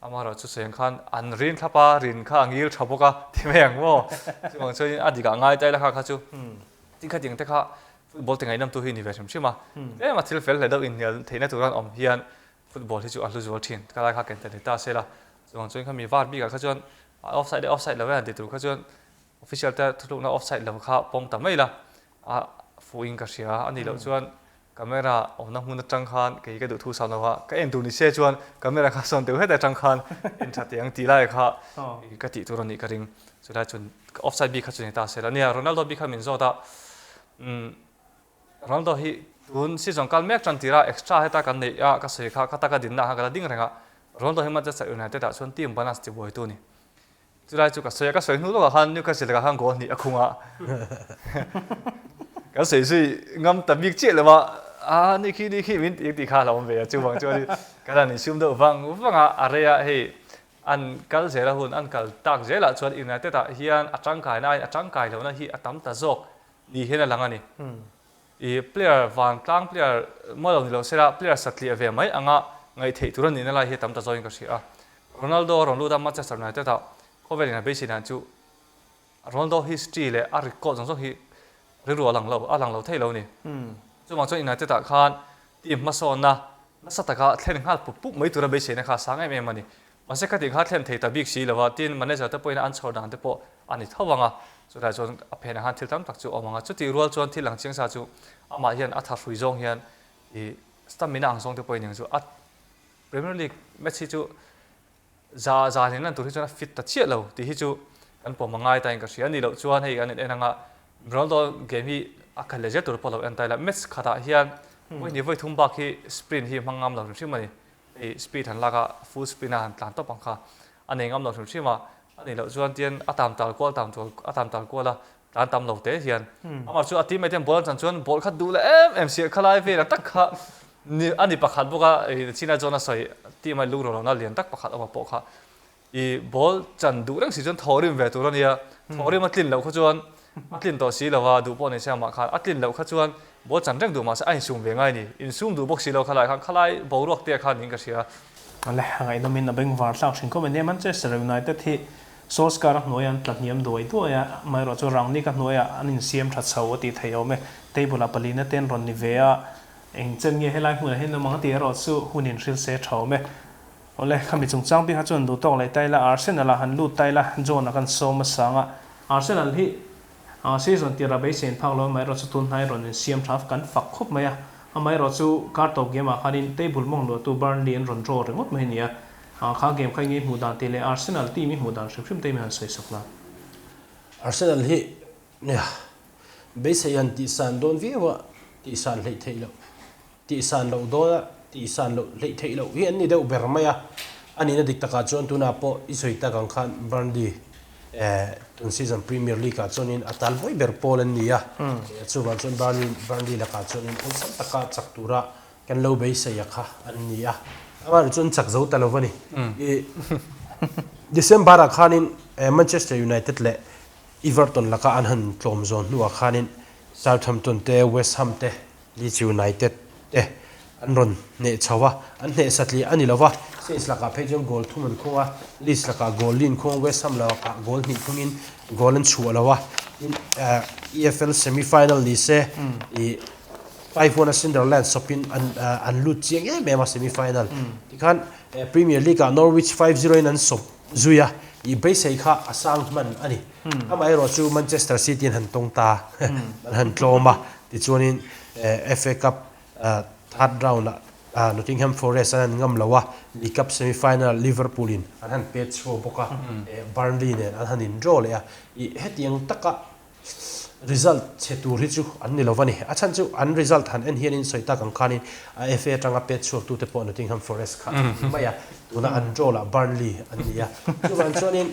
Amaherawh chu sawi ang khan an rin thlap a, rin kha a ngil tha bawk a ti mai ang maw? Chuvang chuanin a dikah ngai ta ila kha kha chu tin kha tiang te kha football ti ngaihnawm tu hi ni ve hrim hrim a. Tlem a thil fel hle deuh inhnial theihna tur an awm hian football hi chu a hlu zual thin. Ka lai kha ken ta ni ta se la. Chuvang chuan khami var bikah kha chuan offside leh offside lo e han ti tur kha chuan official te thuthlukna offside lo kha pawm ta mai la a fuhin ka hria a nih loh chuan Camera awmna hmun atang khan kei ka duh thu sam lo a, ka en tur ni se chuan camera kha sawn deuh het atang khan en tha teh ang tih lai kha ka tih tur a nih ka ring. Chulai chuan offside bik kha chu ni ta se la. Nia Ronaldo bik kha min zawt a, umm Ronaldo hi tun season kal mek tan tira extra heta kan neih a ka sawi kha ka taka dinna ah khan ka la ding reng a, Ronaldo hi Manchester United ah chuan team balance ti buaitu a ni. Chulai chu ka sawi a, ka sawi hnu lawkah khan Newcastle lakah khan goal hnih a khung a. Kan sawi zui ngam ta bik chiah lo a, a ni khi ni khi min ti tih kha a lo awm ve a, chuvang chuan kan han insum deuh vang vang a, a rei a hei an kal zel a hun an kal tak zelah chuan United ah hian a tangkaina aiin a tangkai lohna hi a tam ta zawk ni hian a lang a ni. I player vantlang player maw lo ni lo sela player satliah ve mai anga ngaihtheih tur a nihna lai hi tam ta zawin ka hria a. Ronaldo a rawn lut a Manchester United ah khawvel in a beisei dan chu Ronaldo history leh a record zawng zawng hi rilru a lang lo a lang lo thei lo a ni. Chuvang chuan United ah khan team hmasawnna nasa taka thlen nghal pup pup mai tura beiseina kha a sang em em a ni. Mahse kha tih kha thlen thei ta bik si lo a, tin manager te pawhin an chhawr dan te pawh a ni tho ang a, chulai chuan a phenah khan thil tam tak chu a awm ang a, chutih rual chuan thil ang chiang sa chu amah hian a tha hrui zawng hian ih stamina ang zawng te pawhin eng chu a Premier League match hi chu za za nen lan tur hi chuan a fit ta chiah lo tih hi chu kan pawm a ngai ta in ka hria a nih loh chuan hei kan in en ang a Ronaldo game hi a khalh leh zel tur pawh lo en ta ila match khatah hian vawi hnih vawi thum bak hi sprint hi hmang ngam lo hrim hrim a ni. Hei speed han lak a, full speed a han tlan tawp ang kha a nei ngam lo hrim hrim a, a nih loh chuan tian a tam tal kual tam tual a tam tal kual a, tlan tam lo te hian amah chu a teammate hian ball an chan chuan ball kha duh leh em em si khalai vel ang tak kha ni a ni pakhat bawk a, China chuan a sawi team a lungrual lohna lian tak pakhat awm a pawh kha. I ball chan duh reng si chuan thaw rim ve tur a nia, thaw rim a tlin loh kha chuan a tlin tawh si lo a, duh pawh ni se amah khan a tlin loh kha chuan ball chan reng duh mahse a insum ve ngai a ni, insum duh bawk si lo khalai khan khalai boruak te khan niin ka hria. Le, a ngaihnawmin a bengvar thlak thin khawp a nia, Manchester United hi Solskjaer a hnuaiah an tla hniam duai duai a, amaherawh chu Rangnick a hnuaiah an insiam tha chho a tih theih awm e, table ah palina te an rawn ni ve a, eng chen nge helai hmunah hian awm ang a tih erawh chu hun inhrilh se tha awm e. Awle, khami chungchang bik kha chuan duh tawk leh ta ila, Arsenal ah han lut ta ila, John a kan sawm a sang a, Arsenal hi season tirah beisei an phak lo, amaherawh chu tun hnai rawn insiam tha kan fak khawp mai a, amaherawh chu kar tawp game ah khanin table mawng luahtu Burnley an rawn draw ringawt mai a ni a, kha game kha enge i hmuh dan tih leh Arsenal team i hmuh dan hrim hrim te hi min han sawi sak la. Arsenal hi nia beisei han tihsan dawn viau a, tihsan hleih theih loh. Tihsan loh dawna tihsan loh hleih theih loh hi an ni deuh ber mai a, a nihna dik takah chuan tunah pawh i sawi tak ang khan Burnley eh tun season Premier League ah chuanin a tal buai ber pawl an ni a, chuvang chuan Burnley Burnley lakah chuanin awlsam taka chak tura kan lo beisei a kha an ni a, amaherawhchu chuan chak zo ta lo va ni. I December ah khanin Manchester United leh Everton laka an han tlawm zawn hnuah khanin Southampton te West Ham te Leeds United te an rawn hneh chho a, an hneh satliah a ni lo va, Saints lakah phei chuan goal thum an khung a, Leeds lakah goal li an khung a, West Ham lakah goal hnih khungin goal an chhuah lo a, tin EFL semi final ni se ih 5-1 a Sunderland sawpin an an lut chiang em em a semi final tikhan Premier League ah Norwich 5-0 in an sawp zui a, ih beisei kha a sang hman a ni. Amaherawh chu Manchester City an han tawng ta, an han tlawm a, Tichuanin FA Cup third round ah Nottingham Forest an han ngam lo a, League Cup semi final Liverpool in an han pet chhuak bawk a, Burnley nen an han in draw leh a, ih hetiang taka result chhe tur hi chu an ni lo va ni. A chhan chu an result han en hianin sawi tak ang khanin a FA atanga pet chhuak tute pawh Nottingham Forest kha an ni mai a, tuna an draw lah Burnley an ni a. Chuvang chuanin.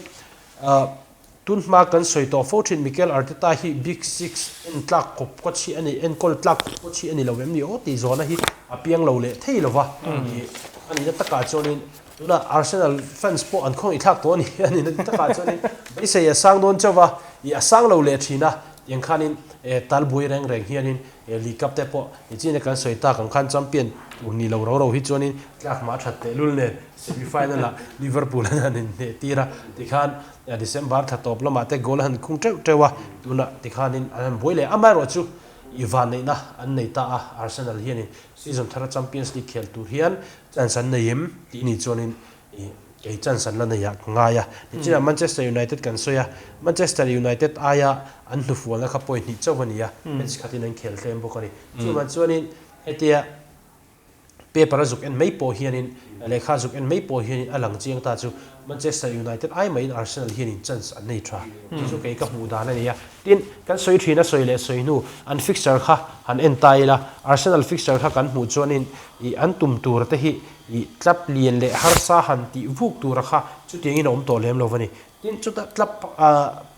Tun hma kan sawi tawh fo thin Mikel Arteta hi Big Six en tlak kawp coach hi a ni, enkawl tlak kawp coach hi a ni lo em ni aw tih zawhna hi a piang lo leh thei lo va. A nihna takah chuanin tunah Arsenal fans pawh an khawngaih thlak tawh a ni. A nihna takah chuanin beisei a sang dawn chauh va, ih a sang lo leh thin a, tiang khanin tal buai reng reng hianin League Cup te pawh nichina kan sawi tak ang khan champion tur ni lo ro ro hi chuanin tlak mah a that tehlul nen semi final ah Liverpool an han inhneh tir a tikhan December thla tawp lamah te goal a han khung teuh teuh a, tunah tikhanin an han buai leh. Amaherawhchu i vanneihna an nei ta a, Arsenal hianin season thara Champions League khel tur hian chance an nei em tih ni chuanin i kei chance an la nei ah ka ngai a. Nichinah Manchester United kan sawi a, Manchester United aia an hnufualna kha point hnih chauh a ni a, match khatin an khel tlem bawk a ni. Chuvang chuanin hetia Paper a zuk en mai pawh hianin, lehkha a zuk en mai pawh hianin a lang chiang ta chu Manchester United ai mahin Arsenal hianin chance an nei tha. Chu chu kei ka hmuh dan a ni a. Tin, kan sawi thin a sawi leh sawi hnu an fixture kha han en ta ila, Arsenal fixture kha kan hmuh chuanin ih an tum tur te hi ih tlap lian leh harsa han tih vuk tura kha chutiangin a awm tawh lem lo va ni. Tin, chutah tlap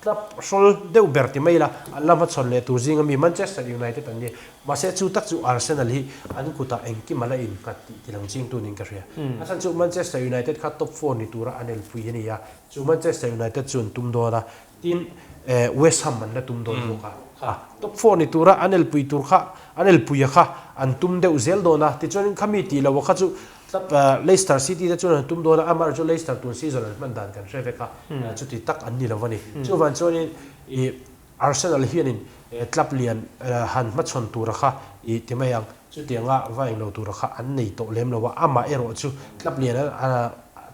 tlap hrawl deuh ber ti mai ila, an la hmachhawn leh tur zinga mi Manchester United an ni. Mahse, chu tak chu Arsenal hi an kutah engkim a la innghat tih tilang chingtu niin ka hria. A chhan chu Manchester United kha top four ni tura an elpui a ni a, chu Manchester United chu an tum dawn a, tin West Ham an la tum dawn bawk a. Kha top four ni tura an elpui tur kha, an elpuia kha an tum deuh zel dawn a, tichuanin khami tih loh kha chu Club Leicester City te chuan an tum dawn a, amaherawhchu chu Leicester tun season an hman dan kan hre vek a, chuti tak an ni lo a ni. Chuvang chuanin ih Arsenal hianin club lian han hmachhawn tura kha ih ti mai ang, chutianga va englo tura kha an nei tawh lem lo a, amaherawhchu club lian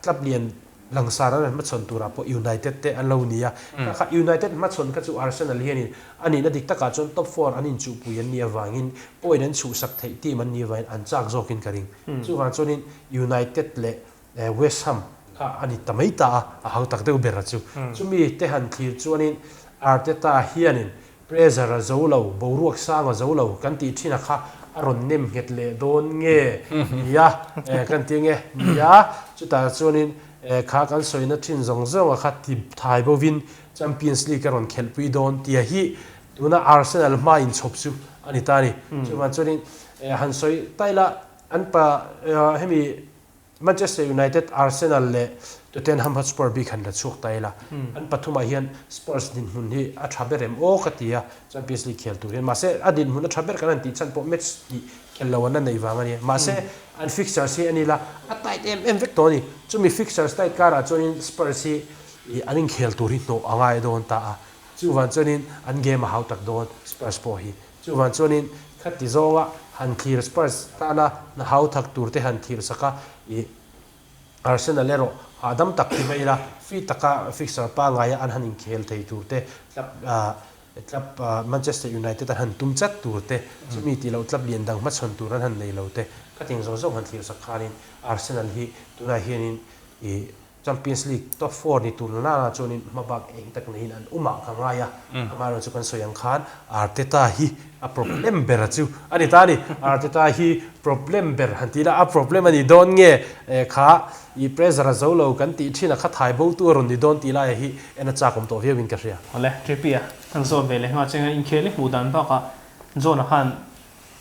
club lian Langsar an hmachhawn turah pawh United te an lo ni a, kha kha United hmachhawn kha chu Arsenal hianin a nihna dik takah chuan top four an inchuhpui an nih avangin point an chhuhsak theih team an nih avangin an chak zawkin ka ring. Chuvang chuanin United leh West Ham kha a ni ta mai ta a, a hautak deuh ber a chu. Chumi te han thlir chuanin Arteta hianin Pressure a zo lo, boruak sang a zo lo kan tih thin a kha a rawn nem nghet leh dawn nge nia kan ti nge nia chutah chuanin kha kan sawina thin zawng zawng a kha ti thai bovin Champions League a rawn khelhpui dawn tia hi tuna Arsenal hma inchhawp chu a ni ta a ni. Chuvang chuanin han sawi taila an pa hemi Manchester United, Arsenal leh Tottenham Hotspur bik han la chhuak ta ila, an pathumah hian Spurs dinhmun hi a tha ber em aw ka ti a, Champions League khel tur hian. Mahse, a dinhmun a tha ber kan han tih chhan pawh match hnih khel lo an la neih vang a ni. Mahse, an fixtures hi a ni la, a tight em em vek tawh a ni. Chumi fixtures tight karah chuanin Spurs hi an inkhel tur hi hnawh a ngai dawn ta a, chuvang chuanin an game a hau tak dawn Spurs pawh hi. Chuvang chuanin khati zawnga han thlir Spurs tana hna hau thak tur te han thlir sak a, ih Arsenal erawh hahdam tak ti mai ila free taka fixture pangaia an han inkhel thei tur te, club club Manchester United an han tum chat tur te, chumi tih loh club lian dang hmachhawn tur an han nei lo te, khatiang zawng zawng han thlir sak khanin Arsenal hi tunah hianin ih Champions League top four ni tur na nana chuanin hmabak eng tak neiin an awm ah ka ngai a, amaherawhchu chu kan sawi ang khan Arteta hi a problem ber chu a ni ta a ni. Arteta hi problem ber han tih ila a problem a ni dawn nge kha i pressure a zo lo kan tih thin a kha thai bo tu a rawn ni dawn tih laia hi en a chak awm tawh viau in ka hria. Awle, Trippi-a kan zawt ve leh nghal cheng a, inkhel i hmuh dan bakah John-a khan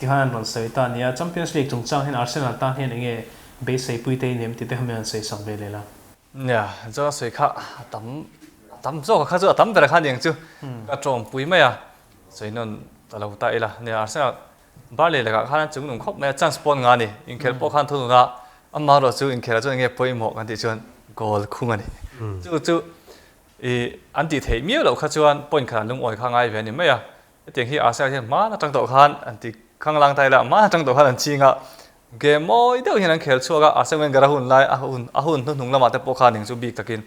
Tihan an rawn sawi ta nia, Champions League chungchang hian Arsenal tan hian enge beiseipui te i nem tih te kha min rawn sawi sak ve leh la. Nia, chuan a sawi kha a tam a tam zawk a kha chu a tam ber kha aniang chu ka tawngpui mai a, sawi nawn ta lo ta ila. Nia, Arsenal Burnley lakah khan an chungnung khawp mai a, chance pawh an ngah a ni. Inkhel pawh khan thunun a, amaherawh chu inkhelah chuan enge pawimawh kan tih chuan goal khung a ni. Chu chu ih an tih theih miau loh kha chuan point khat an lungawi kha ngai ve a ni mai a. Hetiang hi Arsenal hian hmaan atang tawh khan an ti khanglang ta ila, hmaan atang tawh khan an ching a, game mawi deuh hian an khel chhuak a, Arsene Wenger a hun lai a hun a hun hnuhnung lamah te pawh khan eng chu bik takin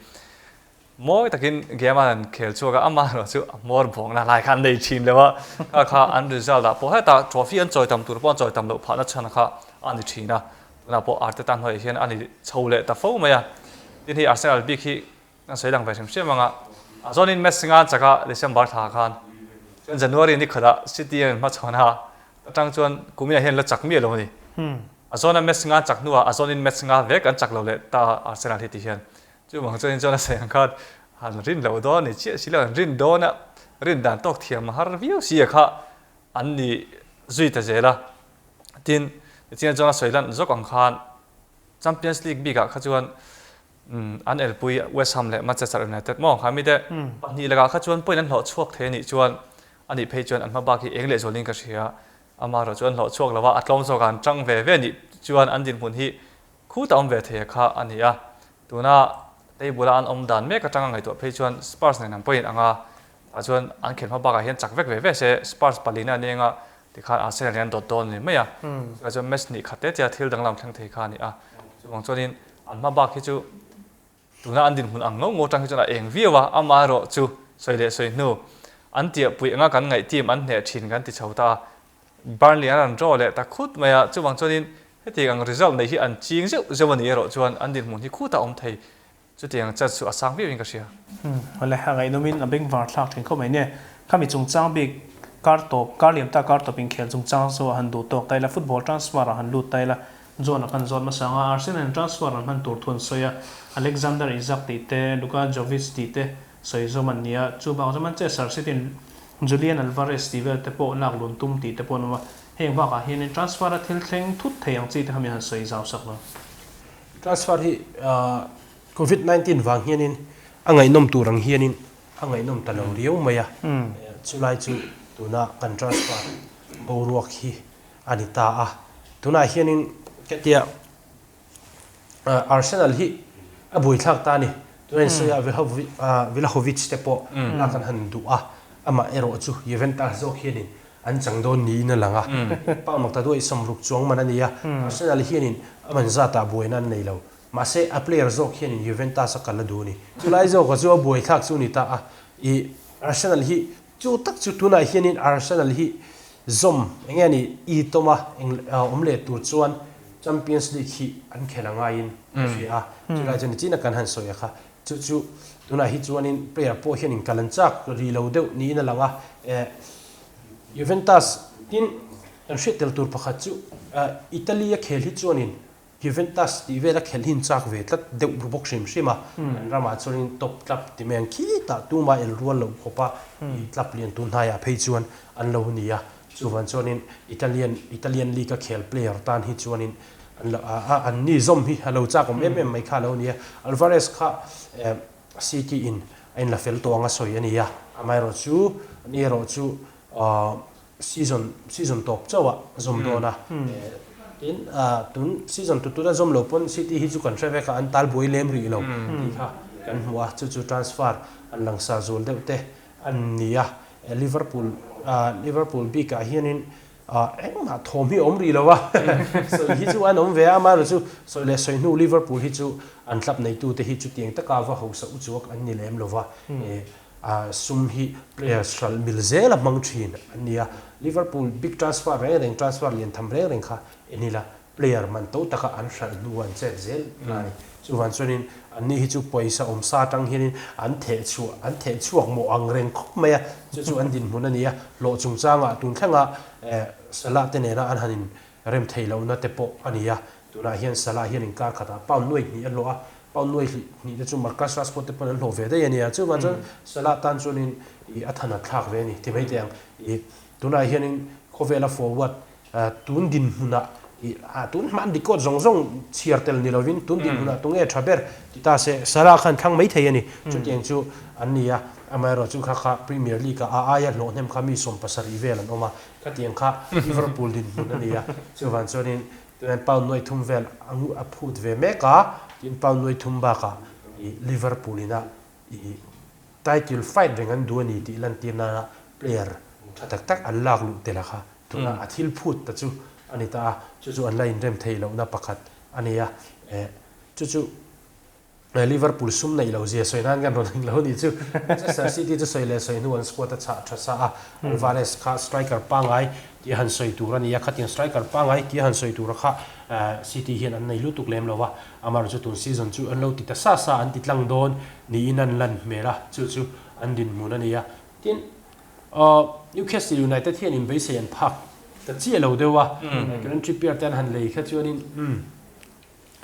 mawi takin game a han khel chhuak a, amaherawh chu a hmawr bawkna lai kha an nei thin lo a, kha kha an result ah pawh hetah trophy an chawi tam tur pawh an chawi tam loh phahna chhan kha a ni thin a, tunah pawh Arteta hnuaiah hian a ni chho leh ta fo mai a, tin hei Arsenal bik hi Kan sawi lang ve hrim hrim ang a, a zawnin match nga chak a December thla khan chuan January ni khatah City an hmachhawn a, atang chuan kuminah hian la chak miah lo a ni. A zawna match nga chak hnuah a zawnin match nga vek an chak lo leh ta Arsenal hi ti hian. Chuvang chuanin chuan a sawi ang khan Han rin loh dawn a ni chiah si lo, an rin dawn a, rin dan tawk thiam a har viau si a kha an ni zui ta zel a. Tin, tichuan chuan a sawi lan zawk ang khan Champions League bikah kha chuan an elpui West Ham leh Manchester United maw kha mite pahnih lakah kha chuan point an hlawh chhuak thei a nih chuan a nih phei chuan an hma bak hi eng leh zualin ka hria. Amaherawh chu an hlawh chhuak lo a, a tlawm zawkah an tang ve ve a nih chuan an dinhmun hi Khutah awm ve thei a kha a ni a, tuna table a an awm dan mek atanga ngaihtuah phei chuan Spurs nen an pawhin ang a, tah chuan an khelh hma bakah hian chak vek ve ve se Spurs palina an eng a, tikhan Arsenal in an dawt dawn a ni mai a, chutah chuan match hnih khat te tia thil danglam thleng thei kha a ni a, chuvang chuanin an hma bak hi chu tuna an dinhmun ang ngau ngau atang hi chuan a eng viau a, amaherawh chu sawi leh sawi hnu an tiahpui anga kan ngaih team an hneh thin kan ti chho ta a, Burnley an rawn draw leh ta khut mai a, chuvang chuanin hetiang ang result neih hi an ching zeuh zeuh a ni erawh chuan an dinhmun hi khutah awm thei, chutiang chance chu a sang viauin ka hria. Awle, a ngaihnawmin a bengvar thlak thin khawp mai nia. Khami chungchang bik kar tawp, kar liam ta kar tawp inkhel chungchang chu a han duh tawk ta ila, football transfer a han lut ta ila, John a kan zawt hmasa ang a, Arsenal in transfer an hman tur thu an sawi a, Alexander Isak tih te, Luka Jovic tih te sawi zawm an ni a, chu bakah chuan Manchester City in Julian Alvarez tih vel te pawh lak lun tum tih te pawh an awm a, heng bakah hianin transfer a thil thleng thut thei ang chi te kha mi han sawi zau sak lo. Transfer hi Covid 19 vang hianin a ngaihnawm tur ang hianin a ngaihnawm ta lo riau mai a, chulai chu tuna kan transfer boruak hi a ni ta a, tunah hianin hetia Arsenal hi a buaithlak ta a ni. Tunah hian sawi a Vlahovic te pawh lak an han duh a, amah erawh chu Juventus zawk hianin an chang dawn niin a lang a. Pound makta duai sawmruk chuang man a ni a, Arsenal hianin a man zatah buaina an nei lo. Mahse a player zawk hianin Juventus a kal a duh a ni. Chulai zawkah chu a buaithlak chu a ni ta a, ih Arsenal hi Chu tak chu tunah hianin Arsenal hi zawm eng nge ni itawm a eng awm leh tur chuan Champions League hi an khel a ngaiin ka hria a, chulai chuan nichina kan han sawi a kha chu chu tunah hi chuanin player pawh hianin kal an chak ri lo deuh niin a lang a, eh Juventus tin kan hriat tel tur pakhat chu Italy a khel hi chuanin Juventus tih vela khelh hi in chak ve tlat deuh bawk hrim hrim a, an ramah chuanin top club ti mai ang khitah tumah el rual loh khawpa i club lian tun hnaiah phei chuan an lo ni a, chuvang chuanin Italian Italian League a khel player tan hi chuanin an lo a an ni zawm hi a lo chak awm em em mai kha a lo ni a, Alvarez kha City in a inla fel tawh ang a sawi a ni a, amaherawhchu ani erawh chu Season season tawp chauh a zawm dawn a, tin tun season tu tuna zawm lo pawn City hi chu kan hre vek a, an tal buai lem rih lo tih kha kan hmu a, chu chu transfer an langsar zual deuh te an ni a, Liverpool Liverpool bikah hianin engmah thawm hi a awm rih lo a, sawi hi chu an awm ve a, amaherawhchu chu sawi leh sawi hnu Liverpool hi chu an club neitute hi chutiang taka va hausa uchuak an ni lem lo va, A sum hi players hralh mil zel a hmang thin an ni a, Liverpool big transfer reng reng, transfer lian tham reng reng kha en ila player man to taka an hralh hnu an chet zel a ni. Chuvang chuanin anni hi chu pawisa awm sa atang hianin an theh chhuah, an theh chhuak mawh ang reng khawp mai a, chu chu an dinhmun a ni a, hlawh chungchangah tun thlenga Salah te nena an han in rem theih lohna te pawh a ni a, tunah hian Salah hian inkar khatah pound nuai hnih a hlawh a, pound nuai hnih te chu Marcus Rashford te pawn an hlawh ve daih a nia, chuvang chuan Salah tan chuanin ih a than a thlak ve a ni ti mai teh ang. Ih tunah hianin khawvela forward tun dinhmunah ih ah tun hma an record zawng zawng chhiar tel ni lovin tun dinhmunah tunge tha ber ti ta se Salah khan thlang mai thei a ni, chutiang chu an ni a, amaherawhchu kha kha Premier League ah a aia hlawh hnem kha mi 70 vel an awm a, Khatiang kha Liverpool dinhmun a ni a, chuvang chuanin tunah pound nuai thum vel a phut ve mek a, tin pound nuai thum bakah ih Liverpool ina ih title fight reng an duh a ni tih lantir nana player tha tak tak an lak luh tel a kha tunah a thil phut ta chu a ni ta a, chu chu an la inrem theih lohna pakhat a ni a, eh chu chu. Liverpool sum neih loh zia sawi nan kan rawn eng lo a nih chu. Manchester City chu sawi leh sawi hnu an squad a chhah tha sa a, Alvarez kha striker pangngai tih a han sawi tur a ni a, khatiang striker pangngai tih a han sawi tura kha City hian an nei lutuk lem lo a, amaherawhchu chu tun season chu an lo ti ta sa sa an ti tlang dawn niin an lan hmel a, chu chu an dinhmun a ni a. Tin, Newcastle United hian inbeisei an phak ta chiah lo deuh a, Kieran Trippier te an han lei kha chuanin umm.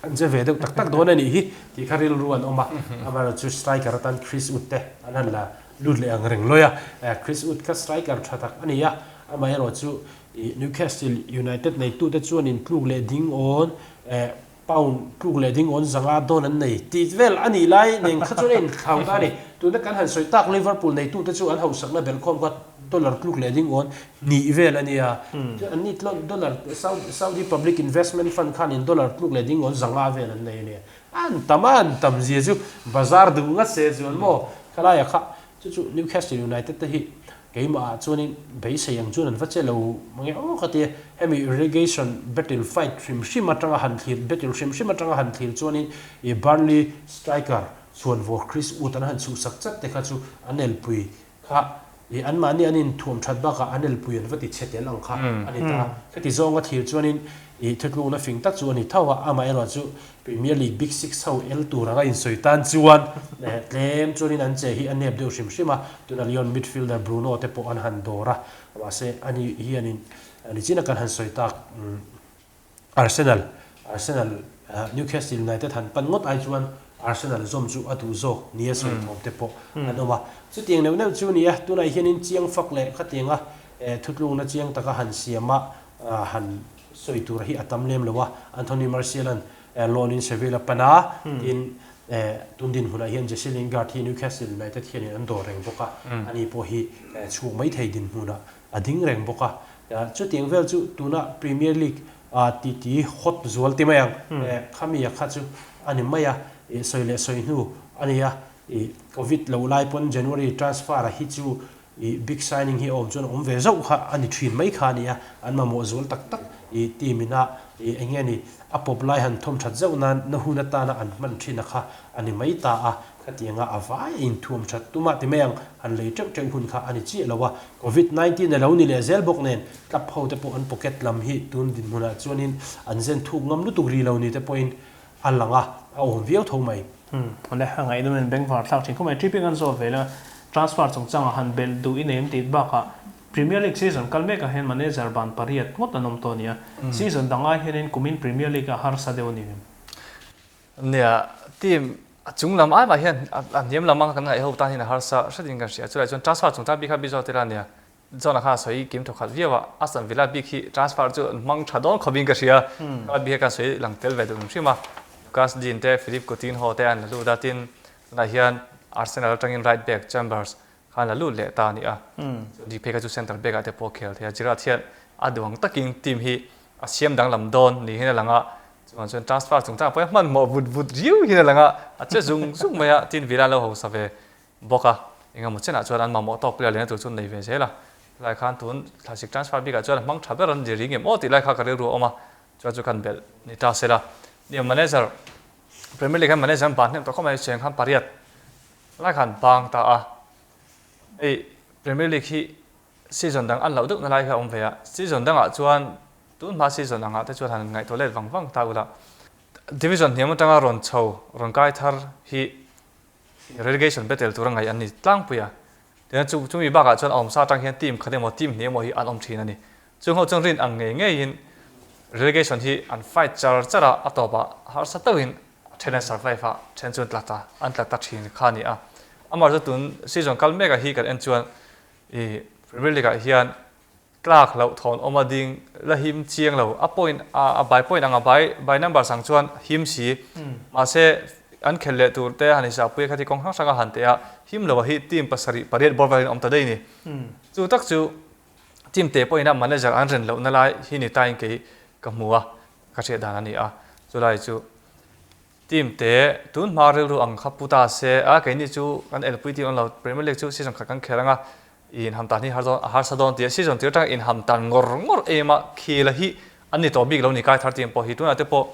An che ve deuh tak tak dawn a nih hi tih kha rilru an awm a, amaherawhchu striker atan Chris Wood te an han la lut leh ang reng lawi a, Chris Wood kha striker tha tak a ni a, amaherawhchu Newcastle United neitute chuanin tluk leh ding awn pound tluk leh ding awn zanga dawn an nei tih vel a nih lai nen kha chuan a inthlau ta a ni. Tuna kan han sawi tak Liverpool neitute chu an hausakna belhkhawm kha dollar tluk leh ding awn hnih vel a nia. Chuan an ni dollar Saudi Public Investment Fund khanin dollar tluk leh ding awn zanga vel an nei a nia. An tam a, an tam zia chu bazar duh ngat se chuan maw khalaiah kha chu chu Newcastle United te hi keimah ah chuanin beisei ang chuan an va che lo mange aw ka tia. Hemi relegation battle fight hrim hrim atanga han thlir battle hrim hrim atanga han thlir chuanin i Burnley striker Chhuanvawr Chris Wood an han chhuhsak chat te kha chu an elpui kha i anmahni an inthuam that bakah an elpui an va ti chhe tel ang kha a ni ta a. Khati zawnga thlir chuanin i thutlukna fing tak chu a ni tho a, amaherawh chu Premier League Big Six ho el tur anga insawi tan chuan tlem chuanin an che hi a nep deuh hrim hrim a, tuna Lyon midfielder Bruno te pawh an han dawr a, mahse ani hianin nichina kan han sawi tak. Arsenal, Arsenal, Newcastle United han pan ngawt ai chuan Arsenal zawm chu a duh zawk nia sawi thawm te pawh an awm a. Chutiang neuh neuh chu nia, tunah hianin chiang fak leh khatianga thutlukna chiang taka han siam a, han sawi tur hi a tam lem lo a. Anthony Martial-a'n loan-in Sevilla a pan a, tin tun dinhmunah hian Jesse Lingard hi Newcastle United hianin an dawr reng bawk a, ani pawh hi chhuk maithei dinhmunah a ding reng bawk a. Chutiang vel chu tuna Premier League titi hot zual ti mai ang, khami a kha chu a ni mai a, sawi leh sawi hnu a ni a. Covid lo lai pawn January transfer a hi chu big signing hi a awm chuan a awm ve zauh kha a ni thin mai kha a ni a, an mamawh zual tak tak team ina eng nge ni a pawp lai han thawm that zauh nan na hun atana an hman thin a kha a ni mai ta a. Khatianga a vai a inthuam that tum a ti mai ang, han lei teuh teuh hun kha a ni chiah lo a. Covid 19 a lo ni leh zel bawk nen, club ho te pawh an pocket lam hi tun dinhmunah chuanin an zen thuk ngam lutuk ri lo ni te pawhin a lang a, a awm viau tho mai. Umm, awle, a ngaihnawm in bengvar thlak thin khawp mai. Triping an zawt ve la, transfer chungchangah han belh duh i nei em tih bakah Premier League season kal mekah hian manager ban pariat ngawt an awm tawh a ni a, season dang ai hianin kumin Premier League a harsa deuh a ni. Nia, team a chung lam ai mah hian a hniam lam anga kan ngaih ho tan hian a harsa hretin kan hria. Chulai chuan transfer chungchang bik kha Bizaw tila nia, John-a khan a sawi kim thawkhat viau a, Aston Villa bik hi transfer chu an hmang tha dawn khawpin ka hria. Kha bik hi kan sawi lang tel ve duh hrim hrim a. Lucas Digne te, Philippe Coutinho te an la lut a, tin tunah hian Arsenal atangin right back Chambers Khan la lut leh ta a ni a, Di phei kha chu centre back ah te pawh a khel thei a, Gerrard hian a duh ang takin team hi a siam danglam dawn niin a lang a, chuvang chuan transfer chungchang pawh hi a hmanhmawh vut vut riau hian a lang a, a che zung zung mai a, tin Villa an lo hausa ve bawk a, engemaw chenah chuan an mamawh tawk player lehna tur chu an nei ve zel a, helai khan tun thlasik transfer bikah chuan a hmang tha ber an ni ring em aw tih lai kha ka rilru a awm a, chuan chu khan belh ni ta sela, nia manager Premier League hian manager an ban hnem tawh khawp mai, cheng khan pariat Lai khan bang ta a, hei Premier League hi season dang an loh deuh na lai kha a awm ve a, season dangah chuan tun hma season angah te chuan han ngaihtuah let vang vang ta ula, division hniam atanga rawn chho rawn kai thar hi relegation battle tura ngaih an ni tlangpui a, tichuan chu chumi bakah chuan a awmsa atang hian team khat emaw team hnih emaw hi an awm thin a ni. Chung ho chuan rin ang ngei ngeiin relegation hi an fight char char a, a tawpah harsa deuhin A then an survive a, then chu an tla ta, an tla ta thin kha a ni a. Amah chu tun season kal mek ah hi kan en chuan ih Premier League ah hian tlak loh thawn awm a ding la him chiang lo. A point a by point ang a by by numbers ang chuan him si. Mahse an khelh leh tur te han insaupui a khati kawng hrang hrang a han teh a, him lo ah hi team pasarih pariat bawr vel in awm ta daih a ni. Chu tak chu team te pawhin a manager an ren lohna lai hi ni tain kei ka hmu a. Ka hriat dan a ni a, chulai chu team te tun hma rilru ang kha pu ta se a, keini chu kan elpui tih awm lo, Premier League chu season khat kan khel anga i inham tan hi har dawn a harsa dawn tih a, season tir atanga inham tan ngawr ngawr em a, khila hi an ni tawh bik lo ni kai thar team pawh hi, tunah te pawh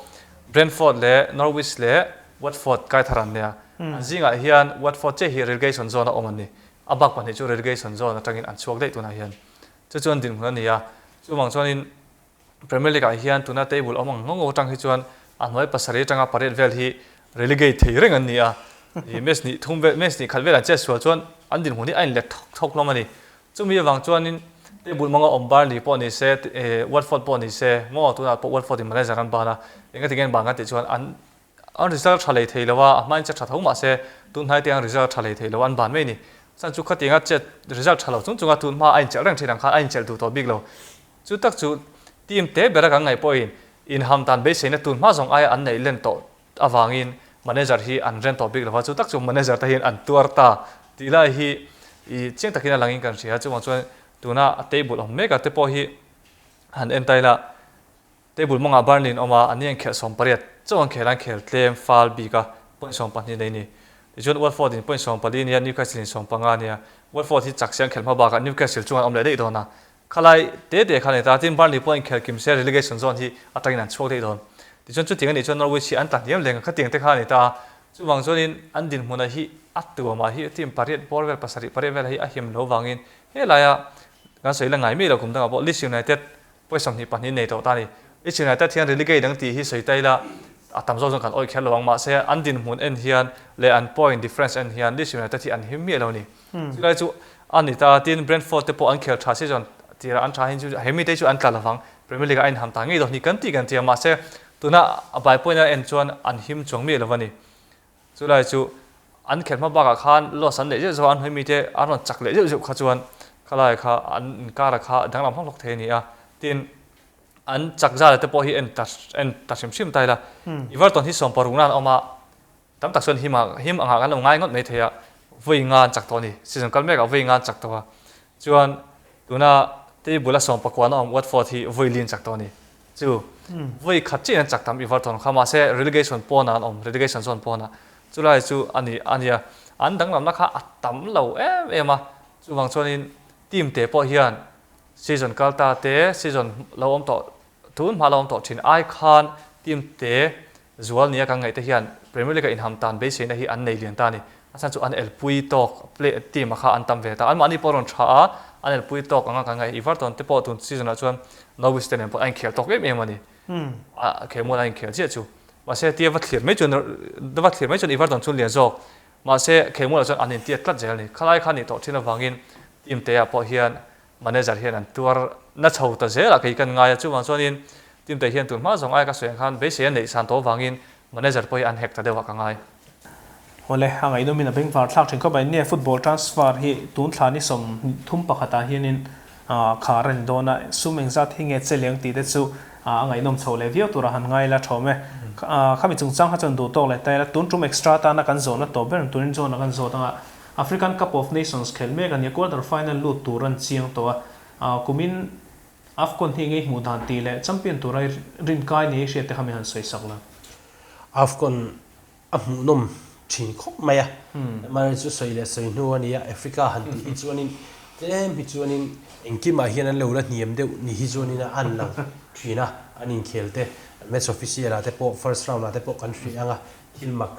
Brentford leh Norwich leh Watford kai thar an nia, an zingah hian Watford chiah hi relegation zone a awm an ni, a bak pahnih chu relegation zone atangin an chhuak daih tunah hian, chu chuan dinhmun a ni a, chuvang chuanin Premier League ah hian tuna table awm ang ngawng ngawng atang hi chuan a hnuai pasarih atanga pariat vel hi relegate thei reng an ni a, ih match hnih thum vel match hnih khat vel an chet sual chuan an dinhmun hi a inlet thawk thawk hlawm a ni. Chumi avang chuanin Table manga awm Burnley pawh ni se, Watford pawh ni se, maw tunah pawh Watford in manager an ban a, engati nge an ban kan tih chuan an an result tha lei thei lo a, a hmain che tha tho mah se tun hnai te ang result tha lei thei lo an ban mai a ni. Chuan chu khatianga chet result tha lo chung chunga tun hma a inchelh reng thin ang khan a inchelh duh tawh bik lo. Chu tak chu team te bera kan ngaih pawhin inham dan beiseina tun hma zawng aia an neih len tawh avangin manager hi an ren tawh bik lo va, chu tak chu manager te hian an tuar ta tih lai hi i chiang takin a langin kan hria. Chuvang chuan tuna a table awm mek a te pawh hi han en ta ila, table mawngah Burnley an awm a, an ni an khelh 18 chauh an khel a, an khel tlem fal bik a, point 12 nei a ni. Tichuan Watford in point 14 a nia, Newcastle in 15 a nia. Watford hi chak si an khelh hma bakah Newcastle chungah an awm leh daih dawn a, Khalai te te kha a ni ta, tin Burnley pawh a inkhel kim se relegation zone hi atangin an chhuak daih dawn. Tichuan chutiang a nih chuan Norwich hi an tla hniam leng a, khatiang te kha a ni ta a. Chuvang chuanin an dinhmunah hi a tuamah hi team pariat bawr vel pasarih pariat vel hi a him lo vangin helaia kan sawi la ngai miah lo kum dangah pawh Leeds United pawi 22 nei tawh ta a ni. Leeds United hian relegate ang tih hi sawi ta ila a tam zawk zawng kan awih kher lo ang mahse an dinhmun en hian leh an point difference en hian Leeds United hi an him miah lo a ni. Chulai chu a ni ta, tin Brentford te pawh an khel tha season tirah an tha hin chu he mite chu an tla lovang, Premier League ah a inham ta ngei dawn hi kan ti kan ti a, mahse tuna a by point a en chuan an him chuang miah lo a ni. Chulai chu an khelh hma bakah khan loss an neih zeuh zeuh a, an hawi mite an rawn chak leh zeuh zeuh kha chuan khalai kha an inkar kha danglam hlawk hlawk thei a ni a, tin an chak zala te pawh hi en ta en ta hrim hrim ta ila, Everton hi sawmparukna an awm a, Tam tak chuan him ah him angah kan lo ngai ngawt mai thei a, vawi nga an chak tawh a ni. Season kal mek ah vawi nga an chak tawh a. Chuan tuna table a sawmpakuan a awm Watford hi vawi li an chak tawh a ni. Chu vawi khat chiah in an chak tam Everton kha mahse relegation pawnah an awm, relegation zone pawnah. Chulai chu a ni a nia. An danglamna kha a tam lo em em a. Chuvang chuanin team te pawh hian season kal ta te season lo awm tawh Tun hma la awm tawh thin ai khan team te zual nia kan ngaih te hian Premier League a inham tan beiseina hi an nei lian ta a ni. A chhan chu an elpui tawk play team a kha an tam ve ta. Anmahni pawh rawn tha a, an elpui tawk anga kan ngaih. Everton te pawh tun season ah chuan Norwich te nen pawh a inkhel tawk em em a ni. A khelmual a inkhel chiah chu. Mahse tia va thlir mai chuan va thlir mai chuan Everton chu lian zawk. Mahse khelmual ah chuan an intiat tlat zel a ni. Khalai kha nih tawh thin avangin team te ah pawh hian Manager hian an tuar na chho ta zel a, kei kan ngai a, chuvang chuanin team te hian tun hma zawng aia ka sawi ang khan beisei a neih san tawh avangin manager pawh hi an hek ta deuh ah ka ngai. Awle, a ngaihnawmin a bengvar thlak thin khawp mai. Nia, football transfer hi tun thla ni 31 ah hianin khar a ni dawn a, sum engzat hi nge che leng tih te chu a ngaihnawm chho leh viau turah han ngai la thawm e. Khami chungchang kha chuan duh tawk leh ta ila, tun tum extra tana kan zawhna tawp ber tunin John-a kan zawt anga, African Cup of Nations khelh mek a nia, quarter final lut tur an chiang tawh a, kumin AFCON hi ngei hmuh dan tih leh champion tura i rinkai ni i hriat te kha min han sawi sak la. AFCON a hmuhnawm thin khawp mai a, amaherawhchu chu sawi leh sawi hnu a nia, Africa han tih hi chuanin tlem hi chuanin engkimah hian an lo la hniam deuh ni hi chuanin a an lang thin a, an inkhel te match official ah te pawh first round ah te pawh kan hrih ang a, Thil mak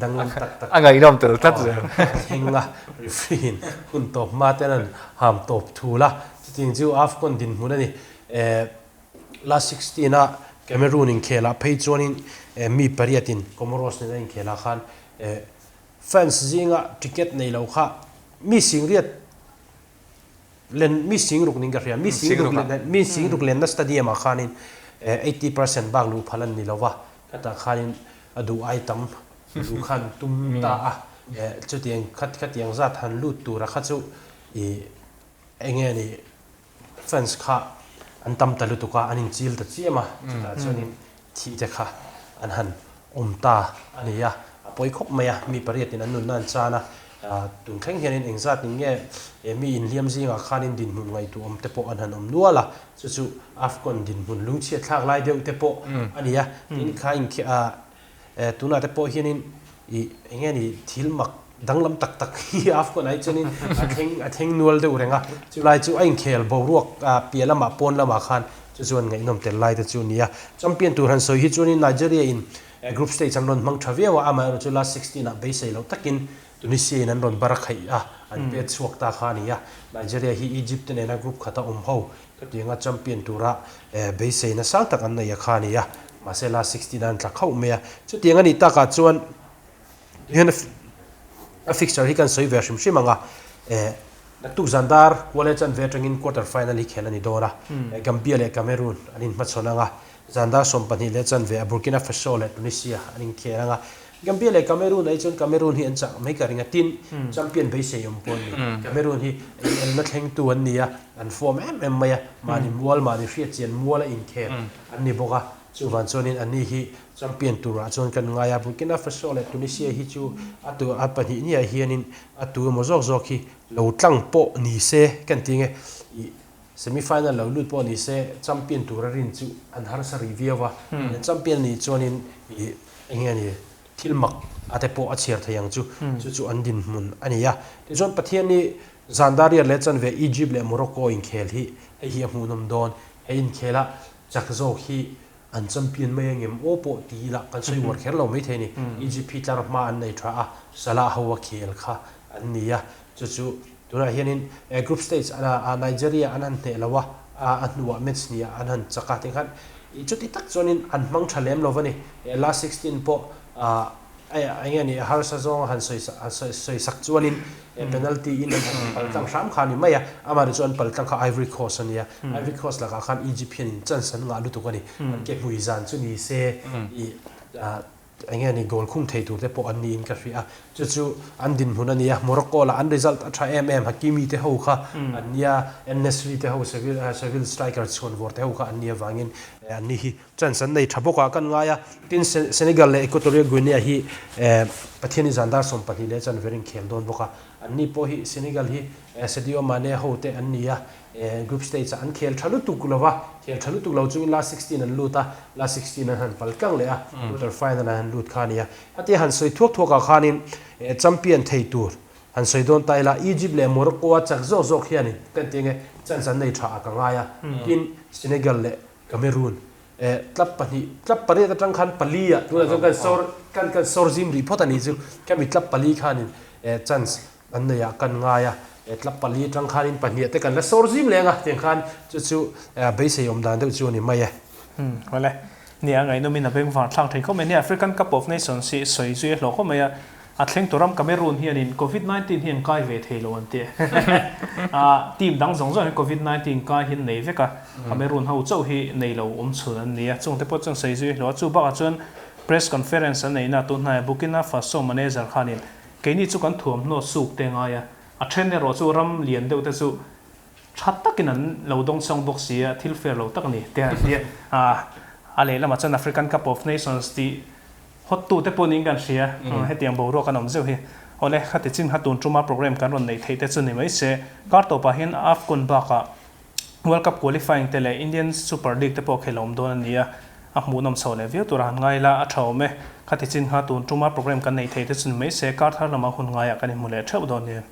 danglam tak tak a ngaihnawm tel tlat zel. Thleng a, referee in hun tawp hma ten an ham tawp thul a, chutiang chu AFCON dinhmun a ni. Last 16 a Cameroon inkhelah phei chuanin mi pariatin Comoros nena inkhelah khan fans zinga ticket nei lo kha mi singriat Len mi singruk ning ka hria, mi singruk len mi singruk lenna stadium ah khanin 80% bak luh phal an ni lo va, khatah khanin a duh ai tam luh khan tum ta a, chutiang khat khatiang zat han lut tura kha chu ih eng nge ni fans kha an tam ta lutuk a, an inchil ta chiam a, chutah chuanin Thih te kha an han awm ta a ni a, a pawi khawp mai a, mi pariatin an nunna an chan a, tun thleng hianin engzat in nge mi inhliam zingah khanin dinhmun ngaihtuahawm te pawh an han awm nual a, chu chu AFCON dinhmun lungchhiat thlak lai deuh te pawh a ni a, tin kha inkhiah a tunah te pawh hianin Ih, eng nge ni, thil mak danglam tak tak hi AFCON ah hi chuanin a thleng a thleng nual deuh reng a, chulai chu a inkhel boruak piah lamah pawn lamah khan chu chuan ngaihnawm tel lai te chu a ni a. Champion tur han sawi hi chuanin Nigeria in group stage an rawn hmang tha viau a, amaherawh chu last 16 ah beisei loh takin Tunisia in an rawn bar a khaih a, an pet chhuak ta kha a ni a. Nigeria hi Egypt te nena group khata awm ho Khatianga champion tura beiseina sang tak an nei a kha a ni a, mahse last 16 a an tla khauh mai a. Chutiang a nih takah chuan hian a fixture hi kan sawi ve hrim hrim ang a. Naktuk zan dar kual e chanve atangin quarter final hi khel a ni dawn a, Gambia leh Cameroon an inhmachhawn ang a, zan dar 12 leh chanve a Burkina Faso leh Tunisia an inkhel ang a. Gambia leh Cameroon ah hi chuan Cameroon hi an chak mai ka ring a, tin, champion beisei awm pawh an ni. Cameroon hi inelna thlengtu an ni a, an form em em mai a, mahni mual mahni hriatchian muala inkhel an ni bawk a, chuvang chuanin anni hi champion turah chuan kan ngai a. Burkina Faso leh Tunisia hi chu a tu a pahnih hniah hianin A tu emaw zawk zawk hi lo tlang pawh ni se kan ti nge ih semi final lo lut pawh ni se champion tura rin chu an harsa rih viau a, an champion nih chuanin ih eng nge ni thil mak a te pawh a chhiar thei ang chu, chu chu an dinhmun a ni a. Tichuan Pathian hi zan dariat leh chanve Egypt leh Morocco inkhel hi hei hi a hmuhnawm dawn, he inkhela chak zawk hi An champion mai angem aw pawh ti ila kan sawi uar kher lo maithei a ni. Egypt hi tlar hma an nei tha a, Salah ho a khel kha an ni a, chu chu tunah hianin group stage a Nigeria an han hneh lo a, a hnuah match hnih ah an han chak a tikhan chuti tak chuanin an hmang tha lem lo va ni. Last 16 pawh Eng nge ni, a harsa zawng a han sawi sak chuanin penalty in an han pal tlang hram kha a ni mai a, amaherawhchu chu an pal tlang kha Ivory Coast a nia, Ivory Coast lakah khan Egypt hian in chance an ngah lutuk a ni, an ke hmui zan chu ni se ih eng nge ni goal khung thei tur te pawh an niin ka hria a, chu chu an dinhmun a ni a, Morocco lah an result a tha em em, Hakimi te ho kha an nia, En-Nesyri te ho Seville striker chhuanvawr te ho kha an nia vangin an ni hi Chance an nei tha bawk ah kan ngai a, tin Senegal leh Equatorial Guinea hi Pathian hi zan dar 12 leh chuan ver inkhel dawn bawk a, an ni pawh hi Senegal hi Sadio Mane ho te an ni a, group stage ah an khel tha lutuk lo va, khel tha lutuk lo chungin last 16 an lut a, last 16 an han pal tlang leh a, quarter final an han lut kha a ni a, hetia han sawi thuak thuak ah khanin champion thei tur han sawi dawn ta ila Egypt leh Morocco a chak zawk zawk hianin kan ti ange chance an nei tha ah ka ngai a, tin Senegal leh Cameroon, Eh, tlap pahnih, tlap pariat atang khan pali ah tunah chuan kan sawr, kan kan sawr zim rih phawt a nih chu. Khami tlap pali khanin eh chance an nei ah kan ngai a, eh tlap pali atang khanin pahnih ah te kan la sawr zim leng a, tiang khan chu chu eh beisei awm dan deuh chu a ni mai e. Umm, awle. Nia, ngaihnawmin a beng var thlak thei khawp mai. Nia, African Cup of Nations hi sawi zui a hlawh khawp mai a. A thleng tur ram Cameroon hianin Covid 19 hi an kai ve thei lo an ti. A team dang zawng zawng hi Covid 19 kai hi an nei vek a, Cameroon ho chauh hi nei lo awm chhun an ni a, chungte pawh chuan sawi zui hlawh a. Chu bakah chuan press conference an neihna tunhnaiah Burkina Faso manager khanin keini chu kan thuamhnaw suk te ngai a, a then erawh chu ram lian deuh te chu tha takin an lo dawngsawng bawk si a, thil fair lo tak a ni te an ti a. A lehlamah chuan African Cup of Nations tih Hawttute pawh niin kan hria, hetiang boruak an awm zeuh hi. Awle, khati chin kha tun tuma programme kan rawn neih theih te chu ni mai se, kar tawpah hian AFCON bakah World Cup qualifying te leh Indian Super League te pawh khel a awm dawn a ni a, a hmuhnawm chho leh viau tura han ngai ila a tha awm e. Khati chin kha tun tuma programme kan neih theih te chu ni mai se, kar thar lamah hun ngaiah kan inhmu leh theuh dawn nia.